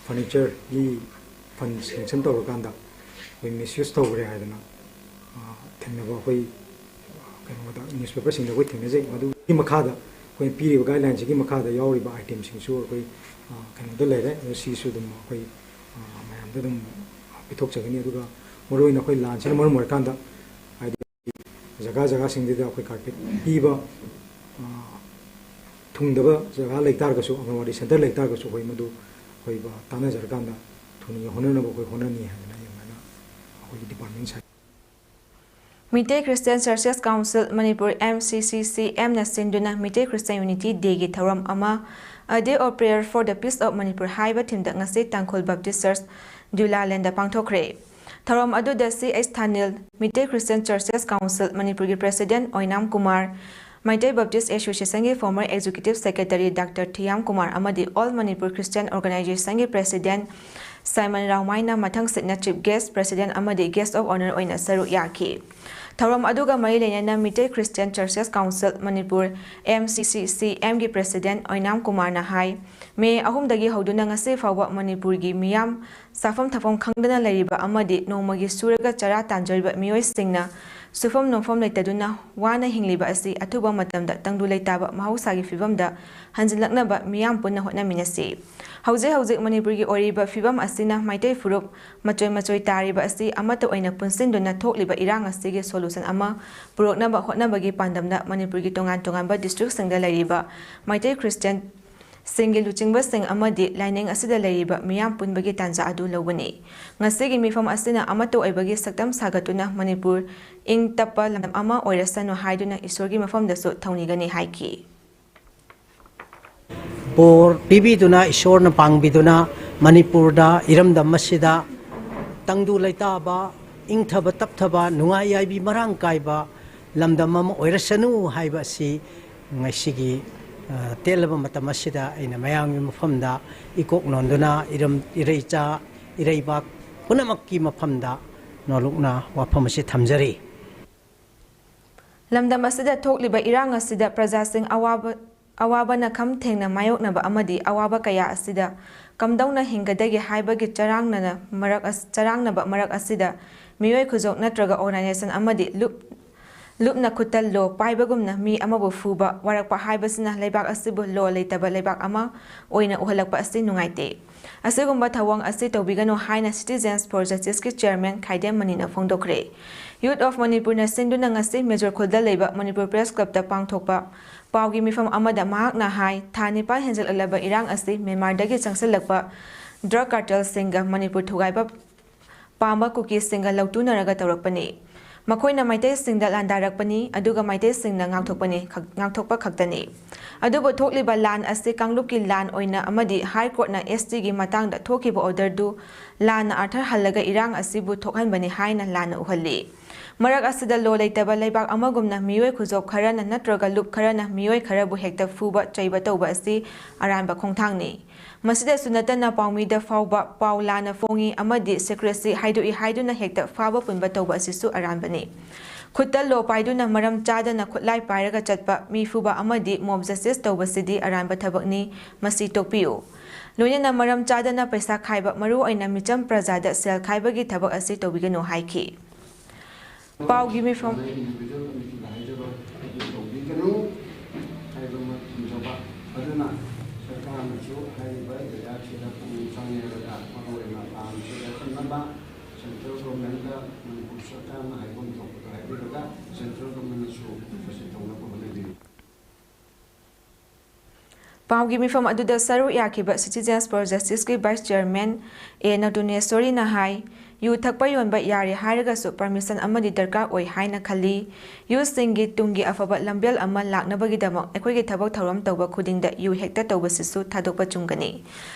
ꯐꯔꯅꯤꯆꯔꯒꯤ ꯐꯟ ꯁꯦꯡꯁꯟ ꯇꯧꯔꯀꯥꯟꯗ ꯑꯩꯈꯣꯏ ꯃꯤꯁꯌꯨꯁ ꯇꯧꯈ꯭ꯔꯦ ꯍꯥꯏꯗꯅ, ꯑ, ꯊꯦꯡꯅꯕ ꯑꯩꯈꯣꯏ, ꯑ, ꯀꯩꯅꯣꯗ ꯅ꯭ꯌꯨꯁꯄꯦꯄꯔꯁꯤꯡꯗ ꯑꯩꯈꯣꯏ ꯊꯦꯡꯅꯖꯩ꯫ ꯃꯗꯨꯒꯤ ꯃꯈꯥꯗ ꯑꯩꯈꯣꯏꯅ ꯄꯤꯔꯤꯕ ꯒꯥꯏꯗꯂꯥꯏꯟꯁꯤꯒꯤ ꯃꯈꯥꯗ ꯌꯥꯎꯔꯤꯕ ꯑꯥꯏꯇꯦꯝꯁꯤꯡꯁꯨ ꯑꯩꯈꯣꯏ, ꯑ, ꯀꯩꯅꯣꯗ ꯂꯩꯔꯦ꯫ ꯑꯗꯣ ꯁꯤꯁꯨ ꯑꯗꯨꯝ ꯑꯩꯈꯣꯏ, ꯑ, ꯃꯌꯥꯝꯗ ꯑꯗꯨꯝ ꯄꯤꯊꯣꯛꯆꯒꯅꯤ꯫ ꯑꯗꯨꯒ ꯃꯔꯨꯑꯣꯏꯅ ꯑꯩꯈꯣꯏ ꯂꯥꯟꯁꯤꯅ ꯃꯔꯝ ꯑꯣꯏꯔꯀꯥꯟꯗ ꯍꯥꯏꯗꯤ ꯖꯒꯥ ꯖꯒꯥꯁꯤꯡꯗꯨꯗ ꯑꯩꯈꯣꯏ ꯀꯥꯔꯄꯦꯠ ꯄꯤꯕ, ꯑ, ꯊꯨꯡꯗꯕ ꯖꯒꯥ ꯂꯩ ꯇꯥꯔꯒꯁꯨ, ꯑꯪꯒꯟꯋꯥꯗꯤ ꯁꯦꯟꯇꯔ ꯂꯩ ꯇꯥꯔꯒꯁꯨ ꯑꯩꯈꯣꯏ ꯃꯗꯨ ꯑꯩꯈꯣꯏ ꯇꯥꯟꯅꯖꯔꯀꯥꯟꯗ ꯊꯨꯅ ꯌꯧꯍꯟꯅꯅꯕ ꯑꯩꯈꯣꯏ ꯍꯣꯠꯅꯅꯤ ꯍꯥꯏꯗꯅ ꯑꯩ ꯑꯗꯨꯃꯥꯏꯅ ꯑꯩꯈꯣꯏꯒꯤ department side Meitei Christian Churches Council Manipur, M C C C M ꯅ ꯁꯤꯟꯗꯨꯅ Meitei Christian Unity Day ꯒꯤ ꯊꯧꯔꯝ ꯑꯃ, A Day of Prayer for the Peace of Manipur ꯍꯥꯏꯕ ꯊꯤꯝꯗ ꯉꯁꯤ ꯇꯥꯡꯈꯨꯜ ꯕꯞꯇꯤꯁ ꯆꯔꯆ ꯗ꯭ꯌꯨꯂꯥꯂꯦꯟꯗ ꯄꯥꯡꯊꯣꯛꯈ꯭ꯔꯦ꯫ ꯊꯧꯔꯝ ꯑꯗꯨꯗ C H Thanil, Meitei Christian Churches Council ꯃꯅꯤꯄꯨꯔꯒꯤ president Oinam Kumar, Meitei Baptist Association ꯒꯤ former executive secretary Doctor Thiyam Kumar ꯑꯃꯗꯤ All Manipur Christian Organization ꯒꯤ ꯄ꯭ꯔꯦꯁꯤꯗꯦꯟꯠ ꯁꯥꯏꯃꯟ ꯔꯥꯎꯃꯥꯏꯅ ꯃꯊꯪꯁꯤꯠꯅ chief guest, president ꯑꯃꯗꯤ guest of honour ꯑꯣꯏꯅ ꯁꯔꯨꯛ ꯌꯥꯈꯤ꯫ ꯊꯧꯔꯝ ꯑꯗꯨꯒ ꯃꯔꯤ ꯂꯩꯅꯅ Meitei Christian Churches Council Manipur, M C C C M ꯒꯤ President ꯑꯣꯏꯅꯥꯝ ꯀꯨꯃꯥꯔꯅ ꯍꯥꯏ, ꯃꯦ ꯑꯍꯨꯝꯗꯒꯤ ꯍꯧꯗꯨꯅ ꯉꯁꯤ ꯐꯥꯎꯕ ꯃꯅꯤꯄꯨꯔꯒꯤ ꯃꯤꯌꯥꯝ ꯆꯥꯐꯝ ꯊꯛꯐꯝ ꯈꯪꯗꯅ ꯂꯩꯔꯤꯕ ꯑꯃꯗꯤ ꯅꯣꯡꯃꯒꯤ ꯁꯨꯔꯒ ꯆꯔꯥ ꯇꯥꯟꯖꯔꯤꯕ ꯃꯤꯑꯣꯏꯁꯤꯡꯅ ꯁꯨꯐꯝ ꯅꯣꯝꯐꯝ ꯂꯩꯇꯗꯨꯅ ꯋꯥꯅ ꯍꯤꯡꯂꯤꯕ ꯑꯁꯤ ꯑꯊꯨꯕ ꯃꯇꯝꯗ ꯇꯪꯗꯨ ꯂꯩꯇꯥꯕ ꯃꯍꯧꯁꯥꯒꯤ ꯐꯤꯕꯝꯗ ꯍꯟꯖꯤꯜꯂꯛꯅꯕ ꯃꯤꯌꯥꯝ ꯄꯨꯟꯅ ꯍꯣꯠꯅꯃꯤꯟꯅꯁꯤ꯫ ꯍꯧꯖꯤꯛ ꯍꯧꯖꯤꯛ ꯃꯅꯤꯄꯨꯔꯒꯤ ꯑꯣꯏꯔꯤꯕ ꯐꯤꯕꯝ ꯑꯁꯤꯅ ꯃꯩꯇꯩ ꯐꯨꯔꯨꯞ ꯃꯆꯣꯏ ꯃꯆꯣꯏ ꯇꯥꯔꯤꯕ ꯑꯁꯤ ꯑꯃꯠꯇ ꯑꯣꯏꯅ ꯄꯨꯟꯁꯤꯟꯗꯨꯅ ꯊꯣꯛꯂꯤꯕ ꯏꯔꯥꯡ ꯑꯁꯤꯒꯤ solution ꯑꯃ ꯄꯨꯔꯛꯅꯕ ꯍꯣꯠꯅꯕꯒꯤ ꯄꯥꯟꯗꯝꯗ ꯃꯅꯤꯄꯨꯔꯒꯤ ꯇꯣꯉꯥꯟ ꯇꯣꯉꯥꯟꯕ districtꯁꯤꯡꯗ ꯂꯩꯔꯤꯕ ꯃꯩꯇꯩ Christianꯁꯤꯡꯒꯤ ꯂꯨꯆꯤꯡꯕꯁꯤꯡ ꯑꯃꯗꯤ ꯂꯥꯏꯅꯤꯡ ꯑꯁꯤꯗ ꯂꯩꯔꯤꯕ ꯃꯤꯌꯥꯝ ꯄꯨꯟꯕꯒꯤ ꯇꯥꯟꯖꯥ ꯑꯗꯨ ꯂꯧꯕꯅꯤ꯫ ꯉꯁꯤꯒꯤ ꯃꯤꯐꯝ ꯑꯁꯤꯅ ꯑꯃꯠꯇ ꯑꯣꯏꯕꯒꯤ ꯁꯛꯇꯝ ꯁꯥꯒꯠꯇꯨꯅ ꯃꯅꯤꯄꯨꯔ ꯏꯪ ꯇꯞꯄ ꯂꯝꯗꯝ ꯑꯃ ꯑꯣꯏꯔꯁꯅꯨ ꯍꯥꯏꯗꯨꯅ ꯏꯁꯣꯔꯒꯤ ꯃꯐꯝꯗꯁꯨ ꯊꯧꯅꯤꯒꯅꯤ ꯍꯥꯏꯈꯤ꯫ ꯕꯣꯔ ꯄꯤꯕꯤꯗꯨꯅ, ꯏꯁꯣꯔꯅ ꯄꯥꯡꯕꯤꯗꯨꯅ ꯃꯅꯤꯄꯨꯔꯗ, ꯏꯔꯝꯗꯝ ꯑꯁꯤꯗ ꯇꯪꯗꯨ ꯂꯩꯇꯥꯕ, ꯏꯪꯊꯕ ꯇꯞꯊꯕ, ꯅꯨꯡꯉꯥꯏ ꯌꯥꯏꯕꯤ ꯃꯔꯥꯡ ꯀꯥꯏꯕ ꯂꯝꯗꯝ ꯑꯃ ꯑꯣꯏꯔꯁꯅꯨ ꯍꯥꯏꯕ ꯑꯁꯤ ꯉꯁꯤꯒꯤ, ꯑ, ꯇꯦꯜꯂꯕ ꯃꯇꯝ ꯑꯁꯤꯗ ꯑꯩꯅ ꯃꯌꯥꯝꯒꯤ ꯃꯐꯝꯗ ꯏꯀꯣꯛ ꯅꯣꯟꯗꯨꯅ ꯏꯔꯝ-, ꯏꯔꯩꯆꯥ, ꯏꯔꯩꯕꯥꯛ ꯄꯨꯝꯅꯃꯛꯀꯤ ꯃꯐꯝꯗ ꯅꯣꯂꯨꯛꯅ ꯋꯥꯐꯝ ꯑꯁꯤ ꯊꯝꯖꯔꯤ꯫ ꯂꯝꯗꯝ ꯑꯁꯤꯗ ꯊꯣꯛꯂꯤꯕ ꯏꯔꯥꯡ ꯑꯁꯤꯗ ꯄ꯭ꯔꯖꯥꯁꯤꯡ ꯑꯋꯥꯕ, ꯑꯋꯥꯕꯅ ꯈꯝ ꯊꯦꯡꯅ ꯃꯥꯌꯣꯛꯅꯕ ꯑꯃꯗꯤ ꯑꯋꯥꯕ ꯀꯌꯥ ꯑꯁꯤꯗ ꯀꯝꯗꯧꯅ ꯍꯤꯡꯒꯗꯒꯦ ꯍꯥꯏꯕꯒꯤ ꯆꯔꯥꯡꯅꯅ ꯃꯔꯛ ꯑꯁ-, ꯆꯔꯥꯡꯅꯕ ꯃꯔꯛ ꯑꯁꯤꯗ ꯃꯤꯑꯣꯏ ꯈꯨꯖꯣꯛ ꯅꯠꯇ꯭ꯔꯒ organization ꯑꯃꯗꯤ ꯂꯨꯞ-, ꯂꯨꯞꯅ ꯈꯨꯠꯇ ꯂꯣ ꯄꯥꯏꯕꯒꯨꯝꯅ ꯃꯤ ꯑꯃꯕꯨ ꯐꯨꯕ, ꯋꯥꯔꯛꯄ ꯍꯥꯏꯕꯁꯤꯅ ꯂꯩꯕꯥꯛ ꯑꯁꯤꯕꯨ ꯂꯣ ꯂꯩꯇꯕ ꯂꯩꯕꯥꯛ ꯑꯃ ꯑꯣꯏꯅ ꯎꯍꯜꯂꯛꯄ ꯑꯁꯤ ꯅꯨꯡꯉꯥꯏꯇꯦ꯫ ꯑꯁꯤꯒꯨꯝꯕ ꯊꯧꯑꯣꯡ ꯑꯁꯤ ꯇꯧꯕꯤꯒꯅꯨ ꯍꯥꯏꯅ Citizens for Justiceꯀꯤ chairman Khaidem ꯃꯅꯤꯅ ꯐꯣꯡꯗꯣꯛꯈ꯭ꯔꯦ꯫ Youth of Manipurꯅ ꯁꯤꯟꯗꯨꯅ ꯉꯁꯤ Major ꯈꯨꯜꯗ ꯂꯩꯕ ꯃꯅꯤꯄꯨꯔ Press Clubꯇ ꯄꯥꯡꯊꯣꯛꯄ ꯄꯥꯎꯒꯤ ꯃꯤꯐꯝ ꯑꯃꯗ ꯃꯍꯥꯛꯅ ꯍꯥꯏ, ꯊꯥ ꯅꯤꯄꯥꯟ ꯍꯦꯟꯖꯜꯂꯛꯂꯕ ꯏꯔꯥꯡ ꯑꯁꯤ ꯃ꯭ꯌꯥꯟꯃꯥꯔꯗꯒꯤ ꯆꯪꯁꯤꯜꯂꯛꯄ drug cartelꯁꯤꯡꯒ ꯃꯅꯤꯄꯨꯔ ꯊꯨꯒꯥꯏꯕ ꯄꯥꯝꯕ ꯀꯨꯀꯤꯁꯤꯡꯒ ꯂꯧꯇꯨꯅꯔꯒ ꯇꯧꯔꯛꯄꯅꯤ꯫ ꯃꯈꯣꯏꯅ ꯃꯩꯇꯩꯁꯤꯡꯗ ꯂꯥꯟꯗꯥꯔꯛꯄꯅꯤ, ꯑꯗꯨꯒ ꯃꯩꯇꯩꯁꯤꯡꯅ ꯉꯥꯛꯊꯣꯛꯄꯅꯤ, ꯈꯛ-, ꯉꯥꯛꯊꯣꯛꯄ ꯈꯛꯇꯅꯤ꯫ ꯑꯗꯨꯕꯨ ꯊꯣꯛꯂꯤꯕ ꯂꯥꯟ ꯑꯁꯤ ꯀꯥꯡꯂꯨꯞꯀꯤ ꯂꯥꯟ ꯑꯣꯏꯅ ꯑꯃꯗꯤ High Courtꯅ STꯒꯤ ꯃꯇꯥꯡꯗ ꯊꯣꯛꯈꯤꯕ orderꯗꯨ ꯂꯥꯟꯅ ꯑꯥꯔꯊꯔ ꯍꯜꯂꯒ ꯏꯔꯥꯡ ꯑꯁꯤꯕꯨ ꯊꯣꯛꯍꯟꯕꯅꯤ ꯍꯥꯏꯅ ꯂꯥꯟꯅ ꯎꯍꯜꯂꯤ꯫ ꯃꯔꯛ ꯑꯁꯤꯗ ꯂꯣ ꯂꯩꯇꯕ ꯂꯩꯕꯥꯛ ꯑꯃꯒꯨꯝꯅ ꯃꯤꯑꯣꯏ ꯈꯨꯖꯣꯞ ꯈꯔꯅ ꯅꯠꯇ꯭ꯔꯒ ꯂꯨꯞ ꯈꯔꯅ ꯃꯤꯑꯣꯏ ꯈꯔꯕꯨ ꯍꯦꯛꯇ ꯐꯨꯕ ꯆꯩꯕ ꯇꯧꯕ ꯑꯁꯤ ꯑꯔꯥꯟꯕ ꯈꯣꯡꯊꯥꯡꯅꯤ꯫ ꯃꯁꯤꯗꯁꯨ ꯅꯠꯇꯅ ꯄꯥꯎꯃꯤꯗ ꯐꯥꯎꯕ ꯄꯥꯎ ꯂꯥꯟꯅ ꯐꯣꯡꯏ ꯑꯃꯗꯤ secrecy ꯍꯥꯏꯗꯣꯛꯏ ꯍꯥꯏꯗꯨꯅ ꯍꯦꯛꯇ ꯐꯥꯕ ꯄꯨꯟꯕ ꯇꯧꯕ ꯑꯁꯤꯁꯨ ꯑꯔꯥꯟꯕꯅꯤ꯫ ꯈꯨꯠꯇ ꯂꯣ ꯄꯥꯏꯗꯨꯅ ꯃꯔꯝ ꯆꯥꯗꯅ ꯈꯨꯠꯂꯥꯏ ꯄꯥꯏꯔꯒ ꯆꯠꯄ, ꯃꯤ ꯐꯨꯕ ꯑꯃꯗꯤ ꯃꯣꯕ ꯖꯁꯇꯤꯁ ꯇꯧꯕꯁꯤꯗꯤ ꯑꯔꯥꯟꯕ ꯊꯕꯛꯅꯤ꯫ ꯃꯁꯤ ꯇꯣꯛꯄꯤꯌꯨ꯫ ꯂꯣꯏꯅꯅ ꯃꯔꯝ ꯆꯥꯗꯅ ꯄꯩꯁꯥ ꯈꯥꯏꯕ, ꯃꯔꯨꯑꯣꯏꯅ ꯃꯤꯆꯝ ꯄ꯭ꯔꯖꯥꯗ ꯁꯦꯜ ꯈꯥꯏꯕꯒꯤ ꯊꯕꯛ ꯑꯁꯤ ꯇꯧꯕꯤꯒꯅꯨ ꯍꯥꯏꯈꯤ꯫ ꯄꯥꯎꯒꯤ ꯃꯤꯐꯝ꯫ Individual committeeꯗ ꯍꯥꯏꯖꯕ ꯑꯗꯨ ꯇꯧꯕꯤꯒꯅꯨ ꯍꯥꯏꯕ ꯑꯃ ꯊꯝꯖꯕ꯫ ꯑꯗꯨꯅ ꯁꯔꯀꯥꯔꯅꯁꯨ ꯍꯥꯏꯔꯤꯕ ꯂꯩꯕꯥꯛꯁꯤꯗ ꯄꯨꯛꯅꯤꯡ ꯆꯪꯉꯦ ꯍꯥꯏꯕꯗ ꯃꯔꯨꯑꯣꯏꯅ ꯄꯥꯝꯁꯤꯗ ꯈꯟꯅꯕ, central governmentꯇ ꯃꯅꯤꯄꯨꯔ ꯁꯔꯀꯥꯔꯅ ꯍꯥꯏꯐꯝ ꯊꯣꯛꯄꯗꯣ ꯍꯥꯏꯕꯤꯔꯒ central governmentꯅꯁꯨ ꯃꯁꯤ ꯇꯧꯅꯕ ꯍꯣꯠꯅꯕꯤꯌꯨ꯫ ꯄꯥꯎꯒꯤ ꯃꯤꯐꯝ ꯑꯗꯨꯗ ꯁꯔꯨꯛ ꯌꯥꯈꯤꯕ Citizens for Justiceꯀꯤ Vice Chairman ꯑꯦ ꯅꯇꯨꯅꯦꯁꯣꯔꯤꯅ ꯍꯥꯏ, ꯌꯨ ꯊꯛꯄ ꯌꯣꯟꯕ ꯌꯥꯔꯦ ꯍꯥꯏꯔꯒꯁꯨ permission ꯑꯃꯗꯤ ꯗꯔꯀꯥꯔ ꯑꯣꯏ ꯍꯥꯏꯅ ꯈꯜꯂꯤ꯫ ꯌꯨꯁꯁꯤꯡꯒꯤ ꯇꯨꯡꯒꯤ ꯑꯐꯕ ꯂꯝꯕꯦꯜ ꯑꯃ ꯂꯥꯛꯅꯕꯒꯤꯗꯃꯛ ꯑꯩꯈꯣꯏꯒꯤ ꯊꯕꯛ ꯊꯧꯔꯝ ꯇꯧꯕ ꯈꯨꯗꯤꯡꯗ ꯌꯨ ꯍꯦꯛꯇ ꯇꯧꯕꯁꯤꯁꯨ ꯊꯥꯗꯣꯛꯄ ꯆꯨꯝꯒꯅꯤ꯫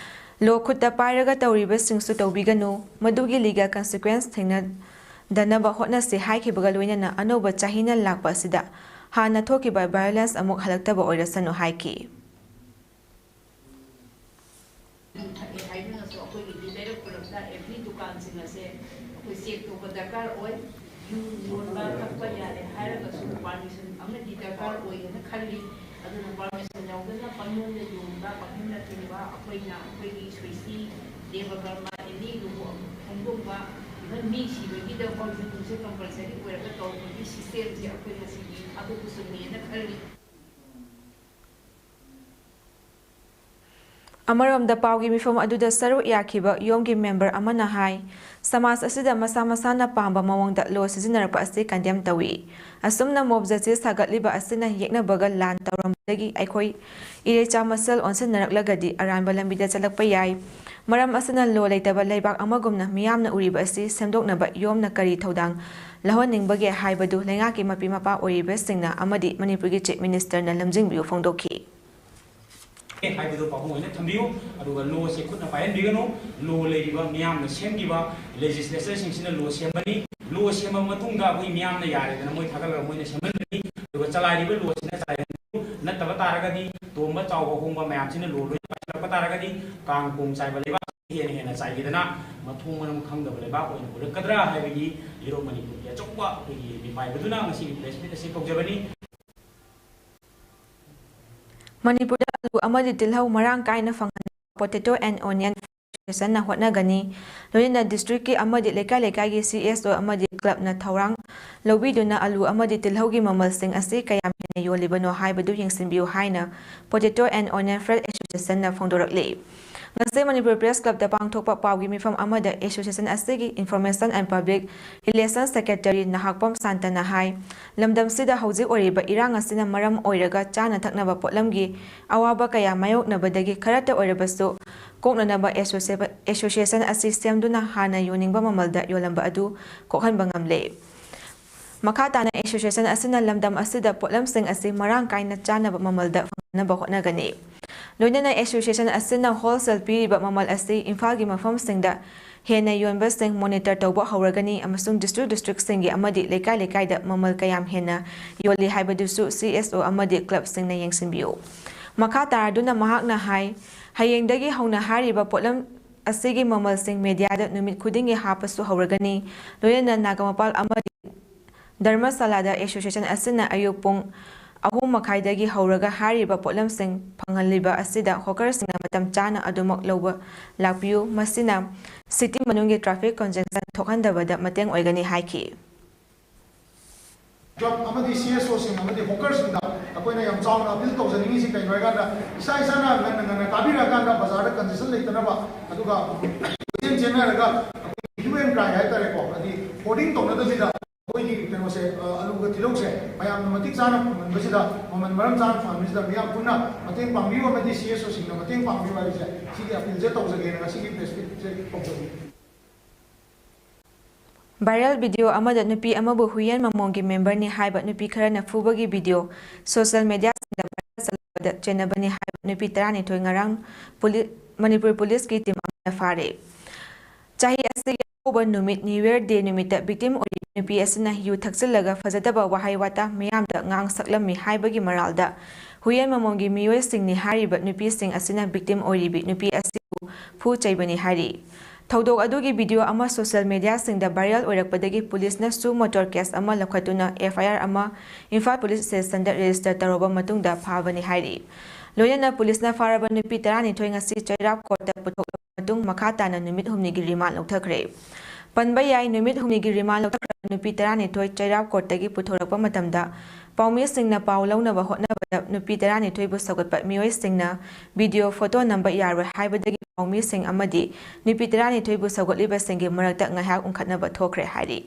ꯂꯣ ꯈꯨꯠꯇ ꯄꯥꯏꯔꯒ ꯇꯧꯔꯤꯕꯁꯤꯡꯁꯨ ꯇꯧꯕꯤꯒꯅꯨ꯫ ꯃꯗꯨꯒꯤ legal consequence ꯊꯦꯡꯅꯗꯅꯕ ꯍꯣꯠꯅꯁꯤ ꯍꯥꯏꯈꯤꯕꯒ ꯂꯣꯏꯅꯅ ꯑꯅꯧꯕ ꯆꯍꯤꯅ ꯂꯥꯛꯄ ꯑꯁꯤꯗ ꯍꯥꯟꯅ ꯊꯣꯛꯈꯤꯕ violence ꯑꯃꯨꯛ ꯍꯜꯂꯛꯇꯕ ꯑꯣꯏꯔꯁꯅꯨ ꯍꯥꯏꯈꯤ꯫ ꯊꯛꯑꯦ ꯍꯥꯏꯗꯨꯅꯁꯨ ꯑꯩꯈꯣꯏꯒꯤꯗꯤ ꯂꯩꯔꯛ ꯈꯨꯂꯛꯇ every ꯗꯨꯀꯥꯟꯁꯤꯡ ꯑꯁꯦ ꯑꯩꯈꯣꯏ check ꯇꯧꯕ ꯗꯔꯀꯥꯔ ꯑꯣꯏ꯫ ꯌꯨ ꯌꯣꯟꯕ ꯊꯛꯄ ꯌꯥꯔꯦ ꯍꯥꯏꯔꯒꯁꯨ permission ꯑꯃꯗꯤ ꯗꯔꯀꯥꯔ ꯑꯣꯏ ꯍꯥꯏꯅ ꯈꯜꯂꯤ꯫ ꯑꯗꯨꯅ permission ꯌꯥꯎꯗꯅ ꯄꯪꯌꯣꯟꯗ ꯌꯣꯟꯕ, ꯄꯪꯊꯤꯟꯗ ꯊꯤꯟꯕ, ꯑꯩꯈꯣꯏꯅ ꯑꯩꯈꯣꯏꯒꯤ ꯁ꯭ꯋꯦꯁꯇꯤ ꯗꯦꯕ ꯀꯔꯃ, ꯑꯦꯅꯤ ꯂꯨꯍꯣꯡ ꯈꯣꯡꯗꯣꯡꯕ, even ꯃꯤ ꯁꯤꯕꯒꯤꯗꯐꯥꯎ ꯌꯨꯁꯦ compulsory ꯑꯣꯏꯔꯒ ꯇꯧꯕꯒꯤ systemꯁꯦ ꯑꯩꯈꯣꯏ ꯉꯁꯤꯗꯤ ꯊꯥꯗꯣꯛꯄ ꯆꯨꯝꯃꯦꯅ ꯈꯜꯂꯤ꯫ ꯑꯃꯔꯣꯝꯗ ꯄꯥꯎꯒꯤ ꯃꯤꯐꯝ ꯑꯗꯨꯗ ꯁꯔꯨꯛ ꯌꯥꯈꯤꯕ ꯌꯣꯝꯒꯤ member ꯑꯃꯅ ꯍꯥꯏ, ꯁꯃꯥꯖ ꯑꯁꯤꯗ ꯃꯁꯥ ꯃꯁꯥꯅ ꯄꯥꯝꯕ ꯃꯑꯣꯡꯗ ꯂꯣ ꯁꯤꯖꯤꯟꯅꯔꯛꯄ ꯑꯁꯤ condemn ꯇꯧꯏ꯫ ꯑꯁꯨꯝꯅ ꯃꯣꯕ ꯖꯁꯇꯤꯁ ꯁꯥꯒꯠꯂꯤꯕ ꯑꯁꯤꯅ ꯌꯦꯛꯅꯕꯒ ꯂꯥꯟ ꯇꯧꯔꯝꯕꯗꯒꯤ ꯑꯩꯈꯣꯏ ꯏꯔꯩꯆꯥ ꯃꯁꯦꯜ ꯑꯣꯟꯁꯤꯟꯅꯔꯛꯂꯒꯗꯤ ꯑꯔꯥꯟꯕ ꯂꯝꯕꯤꯗ ꯆꯠꯂꯛꯄ ꯌꯥꯏ꯫ ꯃꯔꯝ ꯑꯁꯤꯅ ꯂꯣ ꯂꯩꯇꯕ ꯂꯩꯕꯥꯛ ꯑꯃꯒꯨꯝꯅ ꯃꯤꯌꯥꯝꯅ ꯎꯔꯤꯕ ꯑꯁꯤ ꯁꯦꯝꯗꯣꯛꯅꯕ ꯌꯣꯝꯅ ꯀꯔꯤ ꯊꯧꯗꯥꯡ ꯂꯧꯍꯟꯅꯤꯡꯕꯒꯦ ꯍꯥꯏꯕꯗꯨ ꯂꯩꯉꯥꯛꯀꯤ ꯃꯄꯤ ꯃꯄꯥ ꯑꯣꯏꯔꯤꯕꯁꯤꯡꯅ ꯑꯃꯗꯤ ꯃꯅꯤꯄꯨꯔꯒꯤ Chief Ministerꯅ ꯂꯝꯖꯤꯡꯕꯤꯌꯨ ꯐꯣꯡꯗꯣꯛꯈꯤ꯫ ꯍꯥꯏꯕꯗꯨ ꯄꯥꯎꯈꯨꯝ ꯑꯣꯏꯅ ꯊꯝꯕꯤꯌꯨ꯫ ꯑꯗꯨꯒ ꯂꯣꯁꯦ ꯈꯨꯠꯅ ꯄꯥꯏꯍꯟꯕꯤꯒꯅꯨ꯫ ꯂꯣ ꯂꯩꯔꯤꯕ ꯃꯤꯌꯥꯝꯅ ꯁꯦꯝꯈꯤꯕ legislatorꯁꯤꯡꯁꯤꯅ ꯂꯣ ꯁꯦꯝꯕꯅꯤ꯫ ꯂꯣ ꯁꯦꯝꯃꯕ ꯃꯇꯨꯡꯗ ꯑꯩꯈꯣꯏ ꯃꯤꯌꯥꯝꯅ ꯌꯥꯔꯦꯗꯅ ꯃꯣꯏ ꯊꯥꯒꯠꯂꯒ ꯃꯣꯏꯅ ꯁꯦꯝꯍꯟꯕꯅꯤ꯫ ꯑꯗꯨꯒ ꯆꯂꯥꯏꯔꯤꯕ ꯂꯣꯁꯤꯅ ꯆꯂꯥꯏꯍꯟꯕꯤꯌꯨ꯫ ꯅꯠꯇꯕ ꯇꯥꯔꯒꯗꯤ ꯇꯣꯝꯕ ꯆꯥꯎꯕ ꯍꯣꯡꯕ ꯃꯌꯥꯝꯁꯤꯅ ꯂꯣ ꯂꯣꯏꯅ ꯄꯥꯏꯁꯤꯜꯂꯛꯄ ꯇꯥꯔꯒꯗꯤ ꯀꯥꯡ ꯀꯣꯡ ꯆꯥꯏꯕ ꯂꯩꯕꯥꯛ ꯍꯦꯟꯅ ꯍꯦꯟꯅ ꯆꯥꯏꯈꯤꯗꯅ ꯃꯊꯣꯡ ꯃꯔꯝ ꯈꯪꯗꯕ ꯂꯩꯕꯥꯛ ꯑꯣꯏꯅ ꯑꯣꯏꯔꯛꯀꯗ꯭ꯔꯥ ꯍꯥꯏꯕꯒꯤ ꯌꯨꯔꯣꯞ ꯃꯅꯤꯄꯨꯔꯒꯤ ꯑꯆꯧꯕ ꯑꯩꯈꯣꯏꯒꯤ ꯃꯥꯏꯕꯗꯨꯅ ꯉꯁꯤꯒꯤ press meet ꯑꯁꯤ ꯀꯧꯖꯕꯅꯤ꯫ ꯃꯅꯤꯄꯨꯔꯗ ꯑꯂꯨ ꯑꯃꯗꯤ ꯇꯤꯜꯍꯧ ꯃꯔꯥꯡ ꯀꯥꯏꯅ ꯐꯪꯍꯟꯅꯕ Potato and Onion Association-ꯅ ꯍꯣꯠꯅꯒꯅꯤ꯫ ꯂꯣꯏꯅꯅ district-ꯀꯤ ꯑꯃꯗꯤ ꯂꯩꯀꯥꯏ ꯂꯩꯀꯥꯏꯒꯤ C S O ꯑꯃꯗꯤ club-ꯅ ꯊꯧꯔꯥꯡ ꯂꯧꯕꯤꯗꯨꯅ ꯑꯂꯨ ꯑꯃꯗꯤ ꯇꯤꯜꯍꯧꯒꯤ ꯃꯃꯜꯁꯤꯡ ꯑꯁꯤ ꯀꯌꯥꯝ ꯍꯦꯟꯅ ꯌꯣꯜꯂꯤꯕꯅꯣ ꯍꯥꯏꯕꯗꯨ ꯌꯦꯡꯁꯤꯟꯕꯤꯌꯨ ꯍꯥꯏꯅ Potato and Onion Fresh Association-ꯅ ꯐꯣꯡꯗꯣꯔꯛꯂꯤ꯫ ꯉꯁꯤ ꯃꯅꯤꯄꯨꯔ Press Club-ꯇ ꯄꯥꯡꯊꯣꯛꯄ ꯄꯥꯎꯒꯤ ꯃꯤꯐꯝ ꯑꯃꯗ association ꯑꯁꯤꯒꯤ Information and Public Relations Secretary Nahakpam ꯁꯥꯟꯇꯅ ꯍꯥꯏ, ꯂꯝꯗꯝꯁꯤꯗ ꯍꯧꯖꯤꯛ ꯑꯣꯏꯔꯤꯕ ꯏꯔꯥꯡ ꯑꯁꯤꯅ ꯃꯔꯝ ꯑꯣꯏꯔꯒ ꯆꯥꯅ ꯊꯛꯅꯕ ꯄꯣꯠꯂꯝꯒꯤ ꯑꯋꯥꯕ ꯀꯌꯥ ꯃꯥꯌꯣꯛꯅꯕꯗꯒꯤ ꯈꯔꯇ ꯑꯣꯏꯔꯕꯁꯨ ꯀꯣꯛꯅꯅꯕ ꯑꯦꯁꯣꯁꯤꯌꯦ-, association ꯑꯁꯤ ꯁꯦꯝꯗꯨꯅ ꯍꯥꯟꯅ ꯌꯣꯟꯅꯤꯡꯕ ꯃꯃꯜꯗ ꯌꯣꯜꯂꯝꯕ ꯑꯗꯨ ꯀꯣꯛꯍꯟꯕ ꯉꯝꯂꯦ꯫ ꯃꯈꯥ ꯇꯥꯅ association ꯑꯁꯤꯅ ꯂꯝꯗꯝ ꯑꯁꯤꯗ ꯄꯣꯠꯂꯝꯁꯤꯡ ꯑꯁꯤ ꯃꯔꯥꯡ ꯀꯥꯏꯅ ꯆꯥꯅꯕ ꯃꯃꯜꯗ ꯐꯪꯍꯟꯅꯕ ꯍꯣꯠꯅꯒꯅꯤ꯫ ꯂꯣꯏꯅꯅ association ꯑꯁꯤꯅ wholesale ꯄꯤꯔꯤꯕ ꯃꯃꯜ ꯑꯁꯤ ꯏꯝꯐꯥꯜꯒꯤ ꯃꯐꯝꯁꯤꯡꯗ ꯍꯦꯟꯅ ꯌꯣꯟꯕꯁꯤꯡ monitor ꯇꯧꯕ ꯍꯧꯔꯒꯅꯤ ꯑꯃꯁꯨꯡ district district-ꯁꯤꯡꯒꯤ ꯑꯃꯗꯤ ꯂꯩꯀꯥꯏ ꯂꯩꯀꯥꯏꯗ ꯃꯃꯜ ꯀꯌꯥꯝ ꯍꯦꯟꯅ ꯌꯣꯜꯂꯤ ꯍꯥꯏꯕꯗꯨꯁꯨ C S O ꯑꯃꯗꯤ club-ꯁꯤꯡꯅ ꯌꯦꯡꯁꯤꯟꯕꯤꯌꯨ꯫ ꯃꯈꯥ ꯇꯥꯔꯗꯨꯅ ꯃꯍꯥꯛꯅ ꯍꯥꯏ, ꯍꯌꯦꯡꯗꯒꯤ ꯍꯧꯅ ꯍꯥꯏꯔꯤꯕ ꯄꯣꯠꯂꯝ ꯑꯁꯤꯒꯤ ꯃꯃꯜꯁꯤꯡ media-ꯗ ꯅꯨꯃꯤꯠ ꯈꯨꯗꯤꯡꯒꯤ ꯍꯥꯞꯄꯁꯨ ꯍꯧꯔꯒꯅꯤ꯫ ꯂꯣꯏꯅꯅ ꯅꯥꯒꯥꯃꯄꯥꯜ ꯑꯃꯗꯤ ꯙꯔꯃꯁꯥꯂꯥꯗ association ꯑꯁꯤꯅ ꯑꯌꯨꯛ ꯄꯨꯡ ꯑꯍꯨꯝ ꯃꯈꯥꯏꯗꯒꯤ ꯍꯧꯔꯒ ꯍꯥꯏꯔꯤꯕ ꯄꯣꯠꯂꯝꯁꯤꯡ ꯐꯪꯍꯜꯂꯤꯕ ꯑꯁꯤꯗ hawker-ꯁꯤꯡꯅ ꯃꯇꯝ ꯆꯥꯅ ꯑꯗꯨꯃꯛ ꯂꯧꯕ ꯂꯥꯛꯄꯤꯌꯨ, ꯃꯁꯤꯅ city ꯃꯅꯨꯡꯒꯤ traffic congestion ꯊꯣꯛꯍꯟꯗꯕꯗ ꯃꯇꯦꯡ ꯑꯣꯏꯒꯅꯤ ꯍꯥꯏꯈꯤ꯫ Club ꯑꯃꯗꯤ C S O-ꯁꯤꯡ ꯑꯃꯗꯤ hawker-ꯁꯤꯡꯗ ꯑꯩꯈꯣꯏꯅ ꯌꯥꯝ ꯆꯥꯎꯅ appeal ꯇꯧꯖꯅꯤꯡꯉꯤꯁꯤ ꯀꯩꯅꯣ ꯍꯥꯏꯀꯥꯟꯗ, ꯏꯁꯥ ꯏꯁꯥꯅ ꯉꯟꯅ ꯉꯟꯅ ꯀꯥꯕꯤꯔꯛꯑꯀꯥꯟꯗ ꯕꯖꯥꯔꯗ congestion ꯂꯩꯇꯅꯕ, ꯑꯗꯨꯒ ꯆꯦꯟ ꯆꯦꯟꯅꯔꯒ ꯑꯩꯈꯣꯏꯒꯤ hue and cry ꯍꯥꯏꯇꯥꯔꯦꯀꯣ, ꯍꯥꯏꯗꯤ hoarding ꯇꯧꯅꯗꯕꯤꯗ ꯑꯩꯈꯣꯏꯒꯤ ꯀꯩꯅꯣꯁꯦ, ꯑ, ꯑꯂꯨꯒ ꯇꯤꯜꯍꯧꯁꯦ ꯃꯌꯥꯝꯅ ꯃꯇꯤꯛ ꯆꯥꯅ ꯐꯪꯍꯟꯕꯁꯤꯗ, ꯃꯃꯜ ꯃꯔꯝ ꯆꯥꯅ ꯐꯪꯍꯟꯕꯁꯤꯗ ꯃꯤꯌꯥꯝ ꯄꯨꯟꯅ ꯃꯇꯦꯡ ꯄꯥꯡꯕꯤꯌꯨ ꯑꯃꯗꯤ C S O-ꯁꯤꯡꯅ ꯃꯇꯦꯡ ꯄꯥꯡꯕꯤꯌꯨ ꯍꯥꯏꯕꯁꯦ, ꯁꯤꯒꯤ appeal-ꯁꯦ ꯇꯧꯖꯒꯦꯅ ꯉꯁꯤꯒꯤ press meet-ꯁꯦ ꯀꯧꯖꯕꯅꯤ꯫ Viral video ꯑꯃꯗ ꯅꯨꯄꯤ ꯑꯃꯕꯨ ꯍꯨꯏꯌꯦꯟ ꯃꯃꯣꯡꯒꯤ member-ꯅꯤ ꯍꯥꯏꯕ ꯅꯨꯄꯤ ꯈꯔꯅ ꯐꯨꯕꯒꯤ video social media-ꯁꯤꯡꯗ viral ꯆꯠꯂꯛꯄꯗ ꯆꯦꯟꯅꯕꯅꯤ ꯍꯥꯏꯕ ꯅꯨꯄꯤ ꯇꯔꯥꯅꯤꯊꯣꯏ ꯉꯔꯥꯡ ꯄꯨꯂꯤ-, ꯃꯅꯤꯄꯨꯔ ꯄꯨꯂꯤꯁꯀꯤ team ꯑꯃꯅ ꯐꯥꯔꯦ꯫ ꯆꯍꯤ ꯑꯁꯤꯒꯤ ꯑꯍꯧꯕ ꯅꯨꯃꯤꯠ New Year Day ꯅꯨꯃꯤꯠꯇ victim ꯑꯣꯏꯔꯤꯕ ꯅꯨꯄꯤ ꯑꯁꯤꯅ ꯌꯨ ꯊꯛꯆꯤꯜꯂꯒ ꯐꯖꯗꯕ ꯋꯥꯍꯩ ꯋꯥꯇꯥ ꯃꯤꯌꯥꯝꯗ ꯉꯥꯡ ꯁꯛꯂꯝꯃꯤ ꯍꯥꯏꯕꯒꯤ ꯃꯔꯥꯜꯗ ꯍꯨꯏꯌꯦꯟ ꯃꯃꯣꯡꯒꯤ ꯃꯤꯑꯣꯏꯁꯤꯡꯅꯤ ꯍꯥꯏꯔꯤꯕ ꯅꯨꯄꯤꯁꯤꯡ ꯑꯁꯤꯅ victim ꯑꯣꯏꯔꯤꯕꯤ ꯅꯨꯄꯤ ꯑꯁꯤꯕꯨ ꯐꯨ ꯆꯩꯕꯅꯤ ꯍꯥꯏꯔꯤ꯫ ꯊꯧꯗꯣꯛ ꯑꯗꯨꯒꯤ ꯚꯤꯗꯤꯑꯣ ꯑꯃ ꯁꯣꯁꯤꯌꯦꯜ ꯃꯦꯗꯤꯌꯥꯁꯤꯡꯗ ꯚꯥꯏꯔꯦꯜ ꯑꯣꯏꯔꯛꯄꯗꯒꯤ ꯄꯨꯂꯤꯁꯅ ꯁꯨ ꯃꯣꯇꯣꯔ ꯀꯦꯁ ꯑꯃ ꯂꯧꯈꯠꯇꯨꯅ ꯑꯦꯐ ꯑꯥꯏ ꯑꯥꯔ ꯑꯃ ꯏꯝꯐꯥꯜ ꯄꯨꯂꯤꯁ ꯁ꯭ꯇꯦꯁꯟꯗ ꯔꯦꯖꯤꯁꯇꯔ ꯇꯧꯔꯕ ꯃꯇꯨꯡꯗ ꯐꯥꯕꯅꯤ ꯍꯥꯏꯔꯤ꯫ ꯂꯣꯏꯅꯅ ꯄꯨꯂꯤꯁꯅ ꯐꯥꯔꯕ ꯅꯨꯄꯤ ꯇꯔꯥꯅꯤꯊꯣꯏ ꯉꯁꯤ ꯆꯩꯔꯥꯎ ꯀꯣꯔꯠꯇ ꯄꯨꯊꯣꯛꯂꯕ ꯃꯇꯨꯡ ꯃꯈꯥ ꯇꯥꯅ ꯅꯨꯃꯤꯠ ꯍꯨꯝꯅꯤꯒꯤ ꯔꯤꯃꯥꯟ ꯂꯧꯊꯈ꯭ꯔꯦ꯫ ꯄꯟꯕ ꯌꯥꯏ, ꯅꯨꯃꯤꯠ ꯍꯨꯝꯅꯤꯒꯤ ꯔꯤꯃꯥꯟ ꯂꯧꯊꯈ꯭ꯔꯕ ꯅꯨꯄꯤ ꯇꯔꯥꯅꯤꯊꯣꯏ ꯆꯩꯔꯥꯎ ꯀꯣꯔꯠꯇꯒꯤ ꯄꯨꯊꯣꯔꯛꯄ ꯃꯇꯝꯗ ꯄꯥꯎꯃꯤꯁꯤꯡꯅ ꯄꯥꯎ ꯂꯧꯅꯕ ꯍꯣꯠꯅꯕꯗ ꯅꯨꯄꯤ ꯇꯔꯥꯅꯤꯊꯣꯏꯕꯨ ꯁꯧꯒꯠꯄ ꯃꯤꯑꯣꯏꯁꯤꯡꯅ ꯚꯤꯗꯤꯑꯣ ꯐꯣꯇꯣ ꯅꯝꯕ ꯌꯥꯔꯣꯏ ꯍꯥꯏꯕꯗꯒꯤ ꯄꯥꯎꯃꯤꯁꯤꯡ ꯑꯃꯗꯤ ꯅꯨꯄꯤ ꯇꯔꯥꯅꯤꯊꯣꯏꯕꯨ ꯁꯧꯒꯠꯂꯤꯕꯁꯤꯡꯒꯤ ꯃꯔꯛꯇ ꯉꯥꯏꯍꯥꯛ ꯎꯪꯈꯠꯅꯕ ꯊꯣꯛꯈ꯭ꯔꯦ ꯍꯥꯏꯔꯤ꯫